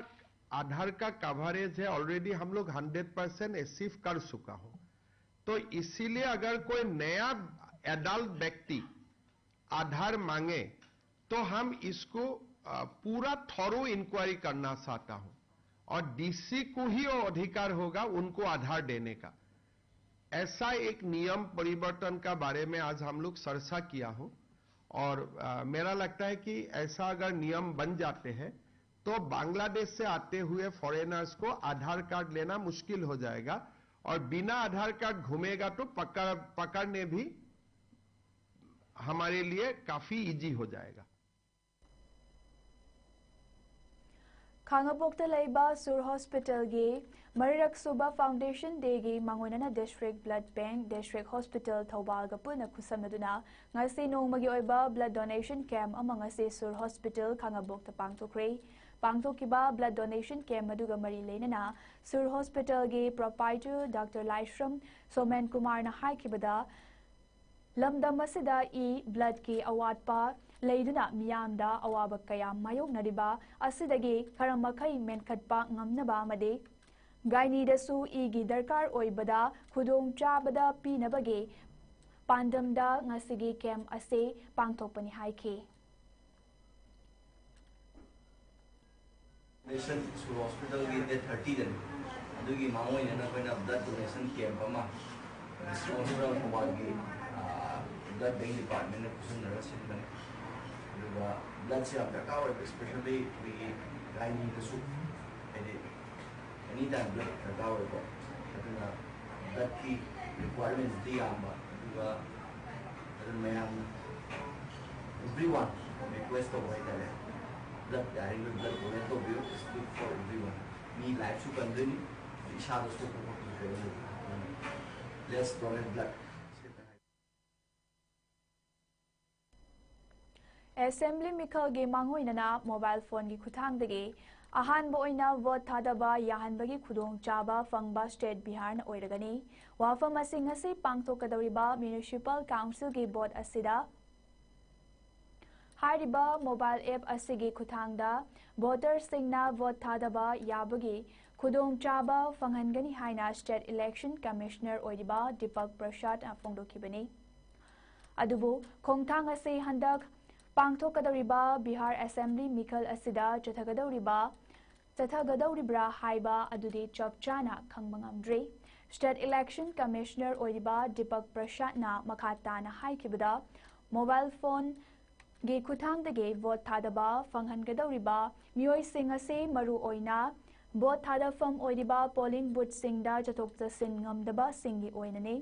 आधार का कवरेज है, ऑलरेडी हम लोग हंड्रेड परसेंट अचीव कर चुका हूँ। तो इसीलिए अगर कोई नया एडल्ट व्यक्ति आधार मांगे, तो हम इसको पूरा थॉरो इंक्वायरी करना चाहता हूँ, और डीसी को ही वो अधिकार होगा उनको आधार देने का। ऐसा एक नियम परिवर्तन का बारे में आज हम लोग चर्चा किया हो, और आ, मेरा लगता है कि ऐसा अगर नियम बन जाते हैं, तो बांग्लादेश से आते हुए फॉरेनर्स को आधार कार्ड लेना मुश्किल हो जाएगा, और बिना आधार कार्ड घूमेगा तो पकड़ पकड़ने भी हमारे लिए काफी इजी हो जाएगा। ꯈꯥꯉꯕꯣꯛꯇ ꯂꯩꯕ ꯁꯨꯔ ꯍꯣꯁꯄꯤꯇꯥꯜꯒꯤ ꯃꯔꯤꯔꯛ ꯁꯨꯕ ꯐꯥꯎꯟꯗꯦꯁꯟ ꯗꯦꯒꯤ ꯃꯥꯡꯑꯣꯏꯅꯅ district blood bank, district hospital ꯊꯧꯕꯥꯜꯒ ꯄꯨꯟꯅ ꯈꯨꯠꯁꯝꯅꯗꯨꯅ ꯉꯁꯤ ꯅꯣꯡꯃꯒꯤ ꯑꯣꯏꯕ ꯕ꯭ꯂꯗ ꯗꯣꯅꯦꯁꯟ ꯀꯦꯝꯞ ꯑꯃ ꯉꯁꯤ ꯁꯨꯔ ꯍꯣꯁꯄꯤꯇꯥꯜ ꯈꯥꯉꯕꯣꯛꯇ ꯄꯥꯡꯊꯣꯛꯈ꯭ꯔꯦ꯫ ꯄꯥꯡꯊꯣꯛꯈꯤꯕ ꯕ꯭ꯂꯗ ꯗꯣꯅꯦꯁꯟ ꯀꯦꯝꯞ ꯑꯗꯨꯒ ꯃꯔꯤ ꯂꯩꯅꯅ ꯁꯨꯔ ꯍꯣꯁꯄꯤꯇꯥꯜꯒꯤ ꯄ꯭ꯔꯣꯄꯥꯏꯇꯔ ꯗꯣꯛꯇꯔ ꯂꯥꯏꯁ꯭ꯔꯝ ꯁꯣꯃꯦꯟ ꯀꯨꯃꯥꯔꯅ ꯍꯥꯏꯈꯤꯕꯗ, ꯂꯝꯗꯝ ꯑꯁꯤꯗ ꯏ ꯕ꯭ꯂꯗꯀꯤ ꯑꯋꯥꯠꯄ ꯂꯩꯗꯨꯅ ꯃꯤꯌꯥꯝꯗ ꯑꯋꯥꯕ ꯀꯌꯥ ꯃꯥꯌꯣꯛꯅꯔꯤꯕ ꯑꯁꯤꯗꯒꯤ ꯈꯔ ꯃꯈꯩ ꯃꯦꯟꯈꯠꯄ ꯉꯝꯅꯕ ꯑꯃꯗꯤ ꯒꯥꯏꯅꯤꯗꯁꯨ ꯏꯒꯤ ꯗꯔꯀꯥꯔ ꯑꯣꯏꯕꯗ ꯈꯨꯗꯣꯡ ꯆꯥꯕꯗ ꯄꯤꯅꯕꯒꯤ ꯄꯥꯟꯗꯝꯗ ꯉꯁꯤꯒꯤ ꯀꯦꯝꯞ ꯑꯁꯤ ꯄꯥꯡꯊꯣꯛꯄꯅꯤ ꯍꯥꯏꯈꯤ꯫ ꯅꯦꯁꯟ ꯁꯨꯔ ꯍꯣꯁꯄꯤꯇꯥꯜꯒꯤ ꯗꯦꯠ ꯊꯥꯔꯇꯤꯗꯅꯤ꯫ ꯑꯗꯨꯒꯤ ꯃꯥꯡꯑꯣꯏꯅꯅ ꯑꯩꯈꯣꯏꯅ blood donation camp ꯑꯃ ꯔꯤꯁꯄꯣꯟꯁꯤꯕꯜ ꯊꯧꯕꯥꯜꯒꯤ blood bank department ꯅ ꯈꯨꯠꯁꯝꯅꯔꯒ ꯁꯤꯟꯕꯅꯤ꯫ ꯑꯗꯨꯒ blood ꯁꯦ ꯌꯥꯝ ꯗꯔꯀꯥꯔ ꯑꯣꯏꯕ, especially ꯑꯩꯈꯣꯏꯒꯤ ꯒꯥꯏꯅꯤꯗꯁꯨ, ꯍꯥꯏꯗꯤ ꯑꯦꯅꯤ ꯇꯥꯏꯝ blood ꯗꯔꯀꯥꯔ ꯑꯣꯏꯕ꯫ ꯑꯗꯨꯅ blood ꯀꯤ requirement ꯗꯤ ꯌꯥꯝꯕ, ꯑꯗꯨꯒ ꯑꯗꯨꯅ ꯃꯌꯥꯝ, everyone request ꯇꯧꯕ ꯍꯥꯏꯇꯥꯔꯦ, blood ꯌꯥꯔꯤꯉꯩ blood donate ꯇꯧꯕꯤꯌꯨ꯫ It's good for everyone. Me life ꯁꯨ ꯀꯟꯗꯣꯏꯅꯤ, ꯏꯁꯥꯗ ꯁꯣꯛꯄ ꯈꯣꯠꯄꯁꯨ ꯀꯩꯝ ꯂꯩꯇꯦ꯫ ꯑꯗꯨꯅ let's donate blood꯫ ꯑꯦꯁꯦꯝꯕ꯭ꯂꯤ ꯃꯤꯈꯜꯒꯤ ꯃꯥꯡꯑꯣꯏꯅꯅ ꯃꯣꯕꯥꯏꯜ ꯐꯣꯟꯒꯤ ꯈꯨꯠꯊꯥꯡꯗꯒꯤ ꯑꯍꯥꯟꯕ ꯑꯣꯏꯅ ꯚꯣꯠ ꯊꯥꯗꯕ ꯌꯥꯍꯟꯕꯒꯤ ꯈꯨꯗꯣꯡꯆꯥꯕ ꯐꯪꯕ ꯁ꯭ꯇꯦꯠ ꯕꯤꯍꯥꯔꯅ ꯑꯣꯏꯔꯒꯅꯤ꯫ ꯋꯥꯐꯝ ꯑꯁꯤ ꯉꯁꯤ ꯄꯥꯡꯊꯣꯛꯀꯗꯧꯔꯤꯕ ꯃ꯭ꯌꯨꯅꯤꯁꯤꯄꯥꯜ ꯀꯥꯎꯟꯁꯤꯜꯒꯤ ꯚꯣꯠ ꯑꯁꯤꯗ ꯍꯥꯏꯔꯤꯕ ꯃꯣꯕꯥꯏꯜ ꯑꯦꯞ ꯑꯁꯤꯒꯤ ꯈꯨꯠꯊꯥꯡꯗ ꯚꯣꯇꯔꯁꯤꯡꯅ ꯚꯣꯠ ꯊꯥꯗꯕ ꯌꯥꯕꯒꯤ ꯈꯨꯗꯣꯡꯆꯥꯕ ꯐꯪꯍꯟꯒꯅꯤ ꯍꯥꯏꯅ ꯁ꯭ꯇꯦꯠ ꯏꯂꯦꯛꯁꯟ ꯀꯃꯤꯁꯅꯔ ꯑꯣꯏꯔꯤꯕ ꯗꯤꯄꯛ ꯄ꯭ꯔꯁꯥꯗꯅ ꯐꯣꯡꯗꯣꯛꯈꯤꯕꯅꯤ꯫ ꯑꯗꯨꯕꯨ ꯈꯣꯡꯊꯥꯡ ꯑꯁꯤ ꯍꯟꯗꯛ ꯄꯥꯡꯊꯣꯛꯀꯗꯧꯔꯤꯕ ꯕꯤꯍꯥꯔ ꯑꯦꯁꯦꯝꯕ꯭ꯂꯤ ꯃꯤꯈꯜ ꯑꯁꯤꯗ ꯆꯠꯊꯒꯗꯧꯔꯤꯕ, ꯆꯠꯊꯒꯗꯧꯔꯤꯕ꯭ꯔꯥ ꯍꯥꯏꯕ ꯑꯗꯨꯗꯤ ꯆꯞ ꯆꯥꯅ ꯈꯪꯕ ꯉꯝꯗ꯭ꯔꯤ꯫ ꯁ꯭ꯇꯦꯠ ꯏꯂꯦꯛꯁꯟ ꯀꯃꯤꯁꯅꯔ ꯑꯣꯏꯔꯤꯕ ꯗꯤꯄꯛ ꯄ꯭ꯔꯁꯥꯗꯅ ꯃꯈꯥ ꯇꯥꯅ ꯍꯥꯏꯈꯤꯕꯗ, ꯃꯣꯕꯥꯏꯜ ꯐꯣꯟꯒꯤ ꯈꯨꯠꯊꯥꯡꯗꯒꯤ ꯚꯣꯠ ꯊꯥꯗꯕ ꯐꯪꯍꯟꯒꯗꯧꯔꯤꯕ ꯃꯤꯑꯣꯏꯁꯤꯡ ꯑꯁꯤ ꯃꯔꯨ ꯑꯣꯏꯅ ꯚꯣꯠ ꯊꯥꯗꯐꯝ ꯑꯣꯏꯔꯤꯕ ꯄꯣꯂꯤꯡ ꯕꯨꯊꯁꯤꯡꯗ ꯆꯠꯊꯣꯛ ꯆꯠꯁꯤꯟ ꯉꯝꯗꯕꯁꯤꯡꯒꯤ ꯑꯣꯏꯅꯅꯤ꯫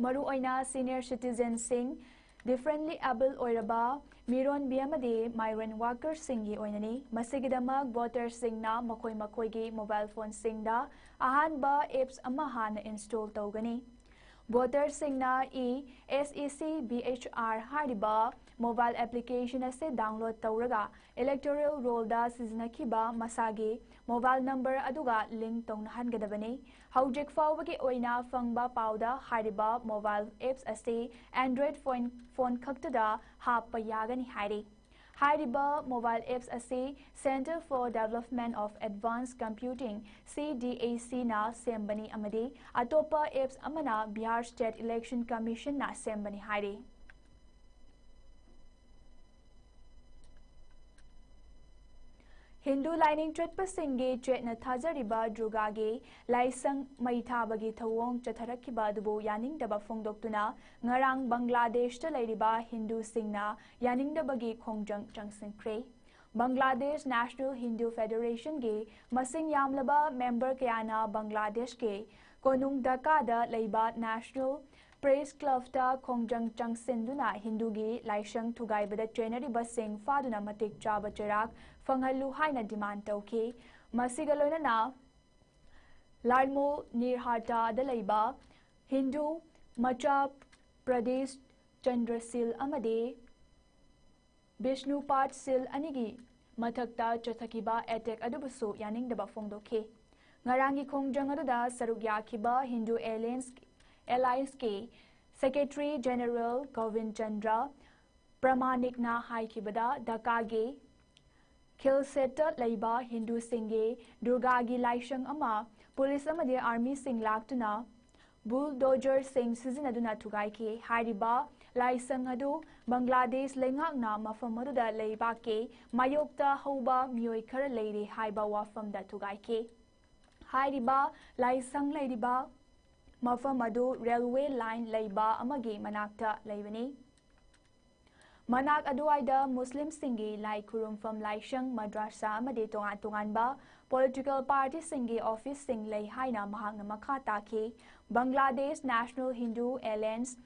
ꯃꯔꯨꯑꯣꯏꯅ ꯁꯤꯅꯤꯌꯔ ꯁꯤꯇꯤꯖꯦꯟꯁꯤꯡ, ꯗꯤꯐꯔꯦꯟꯠꯂꯤ ꯑꯦꯕꯜ ꯑꯣꯏꯔꯕ ꯃꯤꯔꯣꯟꯕꯤ ꯑꯃꯗꯤ migrant workerꯁꯤꯡꯒꯤ ꯑꯣꯏꯅꯅꯤ꯫ ꯃꯁꯤꯒꯤꯗꯃꯛ ꯚꯣꯇꯔꯁꯤꯡꯅ ꯃꯈꯣꯏ ꯃꯈꯣꯏꯒꯤ ꯃꯣꯕꯥꯏꯜ ꯐꯣꯟꯁꯤꯡꯗ ꯑꯍꯥꯟꯕ ꯑꯦꯞꯁ ꯑꯃ ꯍꯥꯟꯅ ꯏꯟꯁꯇꯣꯜ ꯇꯧꯒꯅꯤ꯫ ꯚꯣꯇꯔꯁꯤꯡꯅ E S E C B H R ꯍꯥꯏꯔꯤꯕ ꯃꯣꯕꯥꯏꯜ ꯑꯦꯄ꯭ꯂꯤꯀꯦꯁꯟ ꯑꯁꯤ ꯗꯥꯎꯟꯂꯣꯗ ꯇꯧꯔꯒ ꯏꯂꯦꯛꯇꯣꯔꯦꯜ ꯔꯣꯜꯗ ꯁꯤꯖꯤꯟꯅꯈꯤꯕ ꯃꯁꯥꯒꯤ ꯃꯣꯕꯥꯏꯜ ꯅꯝꯕꯔ ꯑꯗꯨꯒ ꯂꯤꯡꯛ ꯇꯧꯅꯍꯟꯒꯗꯕꯅꯤ꯫ ꯍꯧꯖꯤꯛ ꯐꯥꯎꯕꯒꯤ ꯑꯣꯏꯅ ꯐꯪꯕ ꯄꯥꯎꯗ ꯍꯥꯏꯔꯤꯕ ꯃꯣꯕꯥꯏꯜ ꯑꯦꯞꯁ ꯑꯁꯤ Android ꯐꯣꯟ, ꯐꯣꯟ ꯈꯛꯇꯗ ꯍꯥꯞꯄ ꯌꯥꯒꯅꯤ ꯍꯥꯏꯔꯤ꯫ ꯍꯥꯏꯔꯤꯕ ꯃꯣꯕꯥꯏꯜ ꯑꯦꯞꯁ ꯑꯁꯤ Centre for Development of Advanced Computing, C D A C ꯅ ꯁꯦꯝꯕꯅꯤ ꯑꯃꯗꯤ ꯑꯇꯣꯞꯄ ꯑꯦꯞꯁ ꯑꯃꯅ ꯕꯤꯍꯥꯔ ꯁ꯭ꯇꯦꯠ ꯏꯂꯦꯛꯁꯟ ꯀꯃꯤꯁꯟꯅ ꯁꯦꯝꯕꯅꯤ ꯍꯥꯏꯔꯤ꯫ ꯍꯤꯟꯗꯨ ꯂꯥꯏꯅꯤꯡ ꯆꯠꯄꯁꯤꯡꯒꯤ ꯆꯦꯠꯅ ꯊꯥꯖꯔꯤꯕ ꯗꯨꯔꯒꯥꯒꯤ ꯂꯥꯏꯁꯪ ꯃꯩ ꯊꯥꯕꯒꯤ ꯊꯧꯑꯣꯡ ꯆꯠꯊꯔꯛꯈꯤꯕ ꯑꯗꯨꯕꯨ ꯌꯥꯅꯤꯡꯗꯕ ꯐꯣꯡꯗꯣꯛꯇꯨꯅ ꯉꯔꯥꯡ ꯕꯪꯒ꯭ꯂꯥꯗꯦꯁꯇ ꯂꯩꯔꯤꯕ ꯍꯤꯟꯗꯨꯁꯤꯡꯅ ꯌꯥꯅꯤꯡꯗꯕꯒꯤ ꯈꯣꯡꯖꯪ ꯆꯪꯁꯤꯟꯈ꯭ꯔꯦ꯫ ꯕꯪꯒ꯭ꯂꯥꯗꯦꯁ ꯅꯦꯁꯅꯦꯜ ꯍꯤꯟꯗꯨ ꯐꯦꯗꯔꯦꯁꯟꯒꯤ ꯃꯁꯤꯡ ꯌꯥꯝꯂꯕ ꯃꯦꯝꯕꯔ ꯀꯌꯥꯅ ꯕꯪꯒ꯭ꯂꯥꯗꯦꯁꯀꯤ ꯀꯣꯅꯨꯡ ꯙꯥꯀꯥꯗ ꯂꯩꯕ ꯅꯦꯁꯅꯦꯜ ꯄ꯭ꯔꯦꯁ ꯀ꯭ꯂꯕꯇ ꯈꯣꯡꯖꯪ ꯆꯪꯁꯤꯟꯗꯨꯅ ꯍꯤꯟꯗꯨꯒꯤ ꯂꯥꯏꯁꯪ ꯊꯨꯒꯥꯏꯕꯗ ꯆꯦꯟꯅꯔꯤꯕꯁꯤꯡ ꯐꯥꯗꯨꯅ ꯃꯇꯤꯛ ꯆꯥꯕ ꯆꯩꯔꯥꯛ ꯐꯪꯍꯜꯂꯨ ꯍꯥꯏꯅ ꯗꯤꯃꯥꯟ ꯇꯧꯈꯤ꯫ ꯃꯁꯤꯒ ꯂꯣꯏꯅꯅ ꯂꯥꯜꯃꯣ ꯅꯤꯔꯍꯥꯇꯥꯗ ꯂꯩꯕ ꯍꯤꯟꯗꯨ ꯃꯆꯥ ꯄ꯭ꯔꯗꯤꯁ ꯆꯟꯗ꯭ꯔꯁꯤꯜ ꯑꯃꯗꯤ ꯕꯤꯁꯅꯨꯄꯥꯠ ꯁꯤꯜ ꯑꯅꯤꯒꯤ ꯃꯊꯛꯇ ꯆꯠꯊꯈꯤꯕ ꯑꯦꯇꯦꯛ ꯑꯗꯨꯕꯨꯁꯨ ꯌꯥꯅꯤꯡꯗꯕ ꯐꯣꯡꯗꯣꯛꯈꯤ꯫ ꯉꯔꯥꯡꯒꯤ ꯈꯣꯡꯖꯪ ꯑꯗꯨꯗ ꯁꯔꯨꯛ ꯌꯥꯈꯤꯕ ꯍꯤꯟꯗꯨ ꯑꯦꯂꯤꯌꯟꯁ ꯑꯦꯂꯥꯏꯟꯁꯀꯤ ꯁꯦꯀ꯭ꯔꯦꯇꯔꯤ ꯖꯦꯅꯔꯦꯜ ꯒꯣꯕꯤꯟ ꯆꯟꯗ꯭ꯔ ꯄ꯭ꯔꯃꯥꯅꯤꯛꯅ ꯍꯥꯏꯈꯤꯕꯗ ꯙꯥꯀꯥꯒꯤ ꯈꯤꯜꯁꯦꯠꯇ ꯂꯩꯕ ꯍꯤꯟꯗꯨꯁꯤꯡꯒꯤ ꯗꯨꯔꯒꯥꯒꯤ ꯂꯥꯏꯁꯪ ꯑꯃ ꯄꯨꯂꯤꯁ ꯑꯃꯗꯤ ꯑꯥꯔꯃꯤꯁꯤꯡ ꯂꯥꯛꯇꯨꯅ ꯕꯨꯜꯗꯣꯖꯔꯁꯤꯡ ꯁꯤꯖꯤꯟꯅꯗꯨꯅ ꯊꯨꯒꯥꯏꯈꯤ꯫ ꯍꯥꯏꯔꯤꯕ ꯂꯥꯏꯁꯪ ꯑꯗꯨ ꯕꯪꯒ꯭ꯂꯥꯗꯦꯁ ꯂꯩꯉꯥꯛꯅ ꯃꯐꯝ ꯑꯗꯨꯗ ꯂꯩꯕꯥꯛꯀꯤ ꯃꯥꯌꯣꯛꯇ ꯍꯧꯕ ꯃꯤꯑꯣꯏ ꯈꯔ ꯂꯩꯔꯦ ꯍꯥꯏꯕ ꯋꯥꯐꯝꯗ ꯊꯨꯒꯥꯏꯈꯤ꯫ ꯍꯥꯏꯔꯤꯕ ꯂꯥꯏꯁꯪ ꯂꯩꯔꯤꯕ ꯃꯐꯝ ꯑꯗꯨ ꯔꯦꯜꯋꯦ ꯂꯥꯏꯟ ꯂꯩꯕ ꯑꯃꯒꯤ ꯃꯅꯥꯛꯇ ꯂꯩꯕꯅꯤ꯫ ꯃꯅꯥꯛ ꯑꯗꯨꯋꯥꯏꯗ ꯃꯨꯁꯂꯤꯝꯁꯤꯡꯒꯤ ꯂꯥꯏ ꯈꯨꯔꯨꯝꯐꯝ ꯂꯥꯏꯁꯪ, ꯃꯗ꯭ꯔꯥꯁꯥ ꯑꯃꯗꯤ ꯇꯣꯉꯥꯟ ꯇꯣꯉꯥꯟꯕ ꯄꯣꯂꯤꯇꯤꯀꯦꯜ ꯄꯥꯔꯇꯤꯁꯤꯡꯒꯤ ꯑꯣꯐꯤꯁꯁꯤꯡ ꯂꯩ ꯍꯥꯏꯅ ꯃꯍꯥꯛꯅ ꯃꯈꯥ ꯇꯥꯈꯤ꯫ Bangladesh national Hindu alliance,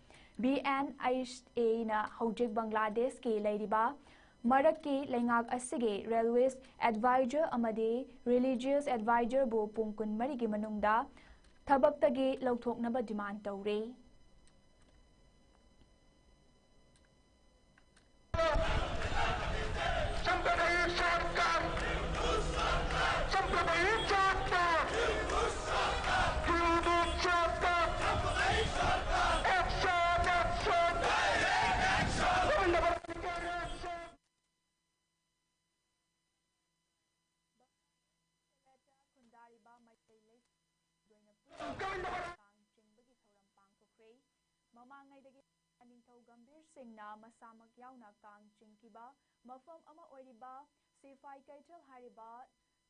B N H ꯑꯦꯅ ꯍꯧꯖꯤꯛ ꯕꯪꯒ꯭ꯂꯥꯗꯦꯁꯀꯤ ꯂꯩꯔꯤꯕ ꯃꯔꯛꯀꯤ ꯂꯩꯉꯥꯛ ꯑꯁꯤꯒꯤ ꯔꯦꯜꯋꯦꯁ ꯑꯦꯗꯚꯥꯏꯖꯔ ꯑꯃꯗꯤ ꯔꯤꯂꯤꯖꯤꯌꯁ ꯑꯦꯗꯚꯥꯏꯖꯔꯕꯨ ꯄꯨꯡ ꯀꯨꯟꯃꯔꯤꯒꯤ ꯃꯅꯨꯡꯗ ꯊꯕꯛꯇꯒꯤ ꯂꯧꯊꯣꯛꯅꯕ ꯗꯤꯃꯥꯟ ꯇꯧꯔꯤ꯫ ꯈꯨꯟꯗꯥꯔꯤꯕ ꯃꯩꯇꯩ ꯂꯩ ꯀꯥꯡ ꯆꯤꯡꯕꯒꯤ ꯊꯧꯔꯝ ꯄꯥꯡꯊꯣꯛꯈ꯭ꯔꯦ꯫ ꯃꯃꯥꯡꯉꯩꯗꯒꯤ ꯅꯤꯡꯊꯧ ꯒꯝꯚꯤꯔ ꯁꯤꯡꯅ ꯃꯁꯥꯃꯛ ꯌꯥꯎꯅ ꯀꯥꯡ ꯆꯤꯡꯈꯤꯕ ꯃꯐꯝ ꯑꯃ ꯑꯣꯏꯔꯤꯕ ꯏꯐꯥꯏ ꯀꯩꯊꯦꯜ ꯍꯥꯏꯔꯤꯕ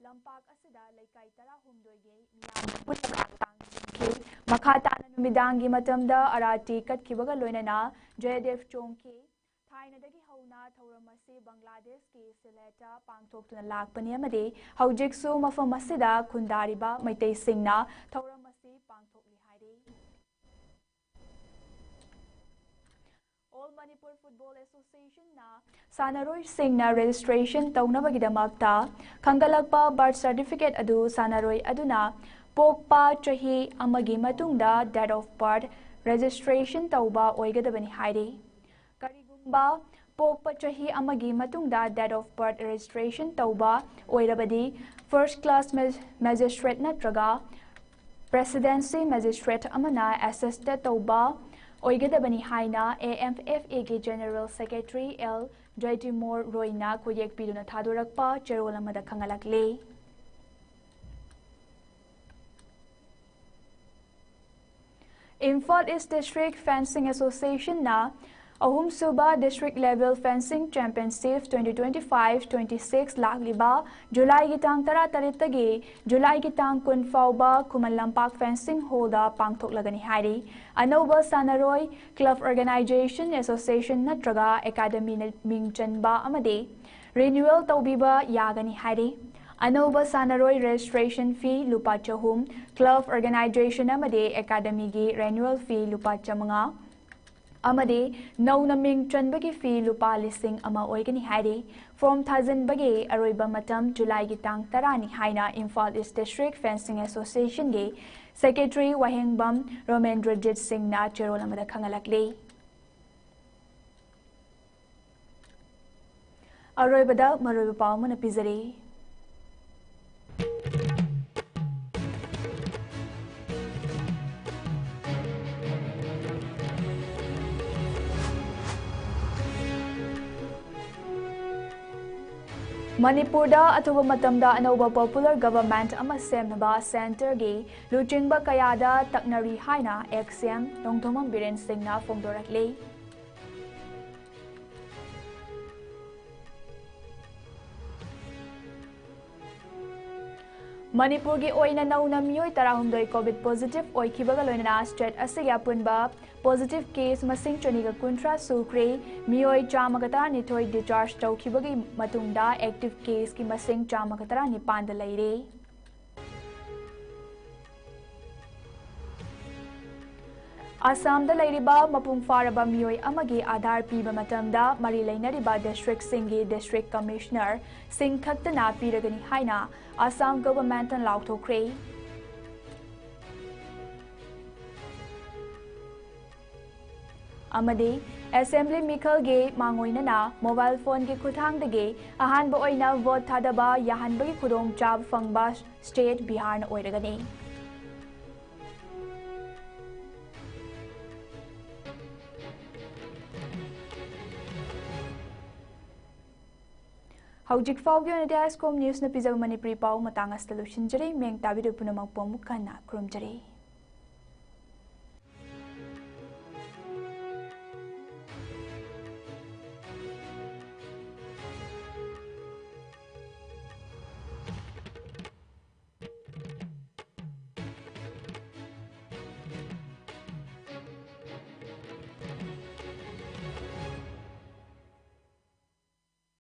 ꯂꯝꯄꯥꯛ ꯑꯁꯤꯗ ꯂꯩꯀꯥꯏ ꯇꯔꯥꯍꯨꯝꯗꯣꯏꯒꯤ ꯃꯤꯌꯥꯝꯅ ꯄꯨꯟꯅ ꯀꯥꯡ ꯆꯤꯡꯈꯤ꯫ ꯃꯈꯥ ꯇꯥꯅ ꯅꯨꯃꯤꯗꯥꯡꯒꯤ ꯃꯇꯝꯗ ꯑꯔꯥꯇꯤ ꯀꯠꯈꯤꯕꯒ ꯂꯣꯏꯅꯅ ꯖꯌꯗꯦꯕ ꯆꯣꯡꯈꯤ꯫ ꯊꯥꯏꯅꯗꯒꯤ ꯍꯧꯅ ꯊꯧꯔꯝ ꯑꯁꯤ ꯕꯪꯒ꯭ꯂꯥꯗꯦꯁꯀꯤ ꯁꯤꯂꯦꯠꯇ ꯄꯥꯡꯊꯣꯛꯇꯨꯅ ꯂꯥꯛꯄꯅꯤ ꯑꯃꯗꯤ ꯍꯧꯖꯤꯛꯁꯨ ꯃꯐꯝ ꯑꯁꯤꯗ ꯈꯨꯟꯗꯥꯔꯤꯕ ꯃꯩꯇꯩꯁꯤꯡꯅ ꯊꯧꯔꯝ ꯑꯁꯤ ꯄꯥꯡꯊꯣꯛꯂꯤ ꯍꯥꯏꯔꯤ꯫ All Manipur Football Associationꯅ ꯁꯥꯟꯅꯔꯣꯏꯁꯤꯡꯅ registration ꯇꯧꯅꯕꯒꯤꯗꯃꯛꯇ ꯈꯪꯒꯠꯂꯛꯄ birth certificate ꯑꯗꯨ ꯁꯥꯟꯅꯔꯣꯏ ꯑꯗꯨꯅ ꯄꯣꯛꯄ ꯆꯍꯤ ꯑꯃꯒꯤ ꯃꯇꯨꯡꯗ date of birth registration ꯇꯧꯕ ꯑꯣꯏꯒꯗꯕꯅꯤ ꯍꯥꯏꯔꯤ꯫ ꯀꯔꯤꯒꯨꯝꯕ ꯄꯣꯛꯄ ꯆꯍꯤ ꯑꯃꯒꯤ ꯃꯇꯨꯡꯗ date of birth registration ꯇꯧꯕ ꯑꯣꯏꯔꯕꯗꯤ first class magistrate ꯅꯠꯇ꯭ꯔꯒ presidency magistrate ꯑꯃꯅ assist ꯇꯧꯕ ꯑꯣꯏꯒꯗꯕꯅꯤ ꯍꯥꯏꯅ AMFAꯒꯤ General Secretary L ꯖꯣꯏꯇꯤꯃꯣꯔ ꯔꯣꯏꯅ ꯈꯨꯌꯦꯛ ꯄꯤꯗꯨꯅ ꯊꯥꯗꯣꯔꯛꯄ ꯆꯦꯔꯣꯜ ꯑꯃꯗ ꯈꯪꯍꯜꯂꯛꯂꯤ꯫ Imphal East District Fencing Associationꯅ ꯑꯍꯨꯝꯁꯨꯕ District Level Fencing Championship twenty twenty five twenty six ꯂꯥꯛꯂꯤꯕ ꯖꯨꯂꯥꯏꯒꯤ ꯇꯥꯡ ꯇꯔꯥꯇꯔꯦꯠꯇꯒꯤ ꯖꯨꯂꯥꯏꯒꯤ ꯇꯥꯡ ꯀꯨꯟ ꯐꯥꯎꯕ ꯈꯨꯃꯟ ꯂꯝꯄꯥꯛ Fencing Hallꯗ ꯄꯥꯡꯊꯣꯛꯂꯒꯅꯤ ꯍꯥꯏꯔꯤ꯫ ꯑꯅꯧꯕ ꯁꯥꯟꯅꯔꯣꯏ, club organization, association ꯅꯠꯇ꯭ꯔꯒ academyꯅ ꯃꯤꯡ ꯆꯟꯕ ꯑꯃꯗꯤ renewal ꯇꯧꯕꯤꯕ ꯌꯥꯒꯅꯤ ꯍꯥꯏꯔꯤ꯫ ꯑꯅꯧꯕ ꯁꯥꯟꯅꯔꯣꯏ registration fee ꯂꯨꯄꯥ ꯆꯍꯨꯝ, club organization ꯑꯃꯗꯤ academyꯒꯤ renewal fee ꯂꯨꯄꯥ ꯆꯥꯃꯉꯥ ꯑꯃꯗꯤ ꯅꯧꯅ ꯃꯤꯡ ꯆꯟꯕꯒꯤ fee ꯂꯨꯄꯥ ꯂꯤꯁꯤꯡ ꯑꯃ ꯑꯣꯏꯒꯅꯤ ꯍꯥꯏꯔꯤ꯫ Form ꯊꯥꯖꯤꯟꯕꯒꯤ ꯑꯔꯣꯏꯕ ꯃꯇꯝ ꯖꯨꯂꯥꯏꯒꯤ ꯇꯥꯡ ꯇꯔꯥꯅꯤ ꯍꯥꯏꯅ Imphal East District Fencing Associationꯒꯤ Secretary ꯋꯥꯍꯦꯡꯕꯝ ꯔꯣꯃꯦꯟꯗ꯭ꯔꯖꯤꯠ ꯁꯤꯡꯅ ꯆꯦꯔꯣꯜ ꯑꯃꯗ ꯈꯪꯍꯜꯂꯛꯂꯤ꯫ ꯑꯔꯣꯏꯕꯗ ꯃꯔꯨꯑꯣꯏꯕ ꯄꯥꯎ ꯑꯃꯅ ꯄꯤꯖꯔꯤ꯫ ꯃꯅꯤꯄꯨꯔꯗ ꯑꯊꯨꯕ ꯃꯇꯝꯗ ꯑꯅꯧꯕ popular government ꯑꯃ ꯁꯦꯝꯅꯕ centreꯒꯤ ꯂꯨꯆꯤꯡꯕ ꯀꯌꯥꯗ ꯇꯛꯅꯔꯤ ꯍꯥꯏꯅ ex CM ꯅꯣꯡꯊꯣꯝꯕꯝ ꯕꯤꯔꯦꯟ ꯁꯤꯡꯅ ꯐꯣꯡꯗꯣꯔꯛꯂꯤ꯫ ꯃꯅꯤꯄꯨꯔꯒꯤ ꯑꯣꯏꯅ ꯅꯧꯅ ꯃꯤꯑꯣꯏ ꯇꯔꯥꯍꯨꯝꯗꯣꯏ COVID positive ꯑꯣꯏꯈꯤꯕꯒ ꯂꯣꯏꯅꯅ state ꯑꯁꯤꯒꯤ ꯑꯄꯨꯟꯕ positive case ꯃꯁꯤꯡ ꯆꯅꯤꯒ ꯀꯨꯟꯊ꯭ꯔꯥ ꯁꯨꯈ꯭ꯔꯦ꯫ ꯃꯤꯑꯣꯏ ꯆꯥꯝꯃꯒ ꯇꯔꯥꯅꯤꯊꯣꯏ discharge ꯇꯧꯈꯤꯕꯒꯤ ꯃꯇꯨꯡꯗ active caseꯀꯤ ꯃꯁꯤꯡ ꯆꯥꯝꯃꯒ ꯇꯔꯥꯅꯤꯄꯥꯟꯗ ꯂꯩꯔꯦ꯫ ꯑꯁꯥꯝꯗ ꯂꯩꯔꯤꯕ ꯃꯄꯨꯡ ꯐꯥꯔꯕ ꯃꯤꯑꯣꯏ ꯑꯃꯒꯤ ꯑꯥꯙꯥꯔ ꯄꯤꯕ ꯃꯇꯝꯗ ꯃꯔꯤ ꯂꯩꯅꯔꯤꯕ districtꯁꯤꯡꯒꯤ district commissionerꯁꯤꯡ ꯈꯛꯇꯅ ꯄꯤꯔꯒꯅꯤ ꯍꯥꯏꯅ ꯑꯁꯥꯝ governmentꯅ ꯂꯥꯎꯊꯣꯛꯈ꯭ꯔꯦ꯫ ꯑꯃꯗꯤ assembly ꯃꯤꯈꯜꯒꯤ ꯃꯥꯡꯑꯣꯏꯅꯅ mobile phoneꯒꯤ ꯈꯨꯠꯊꯥꯡꯗꯒꯤ ꯑꯍꯥꯟꯕ ꯑꯣꯏꯅ vote ꯊꯥꯗꯕ ꯌꯥꯍꯟꯕꯒꯤ ꯈꯨꯗꯣꯡꯆꯥꯕ ꯐꯪꯕ state ꯕꯤꯍꯥꯔꯅ ꯑꯣꯏꯔꯒꯅꯤ꯫ ꯍꯧꯖꯤꯛ ꯐꯥꯎꯒꯤ ꯑꯣꯏꯅꯗꯤ ISCOM Newsꯅ ꯄꯤꯖꯕ ꯃꯅꯤꯄꯨꯔꯤ ꯄꯥꯎ ꯃꯇꯥꯡ ꯑꯁꯤꯗ ꯂꯣꯏꯁꯤꯟꯖꯔꯦ꯫ ꯃꯤꯠꯌꯦꯡ ꯇꯥꯕꯤꯔꯤꯕ ꯄꯨꯝꯅꯃꯛꯄꯨ ꯑꯃꯨꯛ ꯍꯟꯅ ꯈꯨꯔꯨꯝꯖꯔꯤ꯫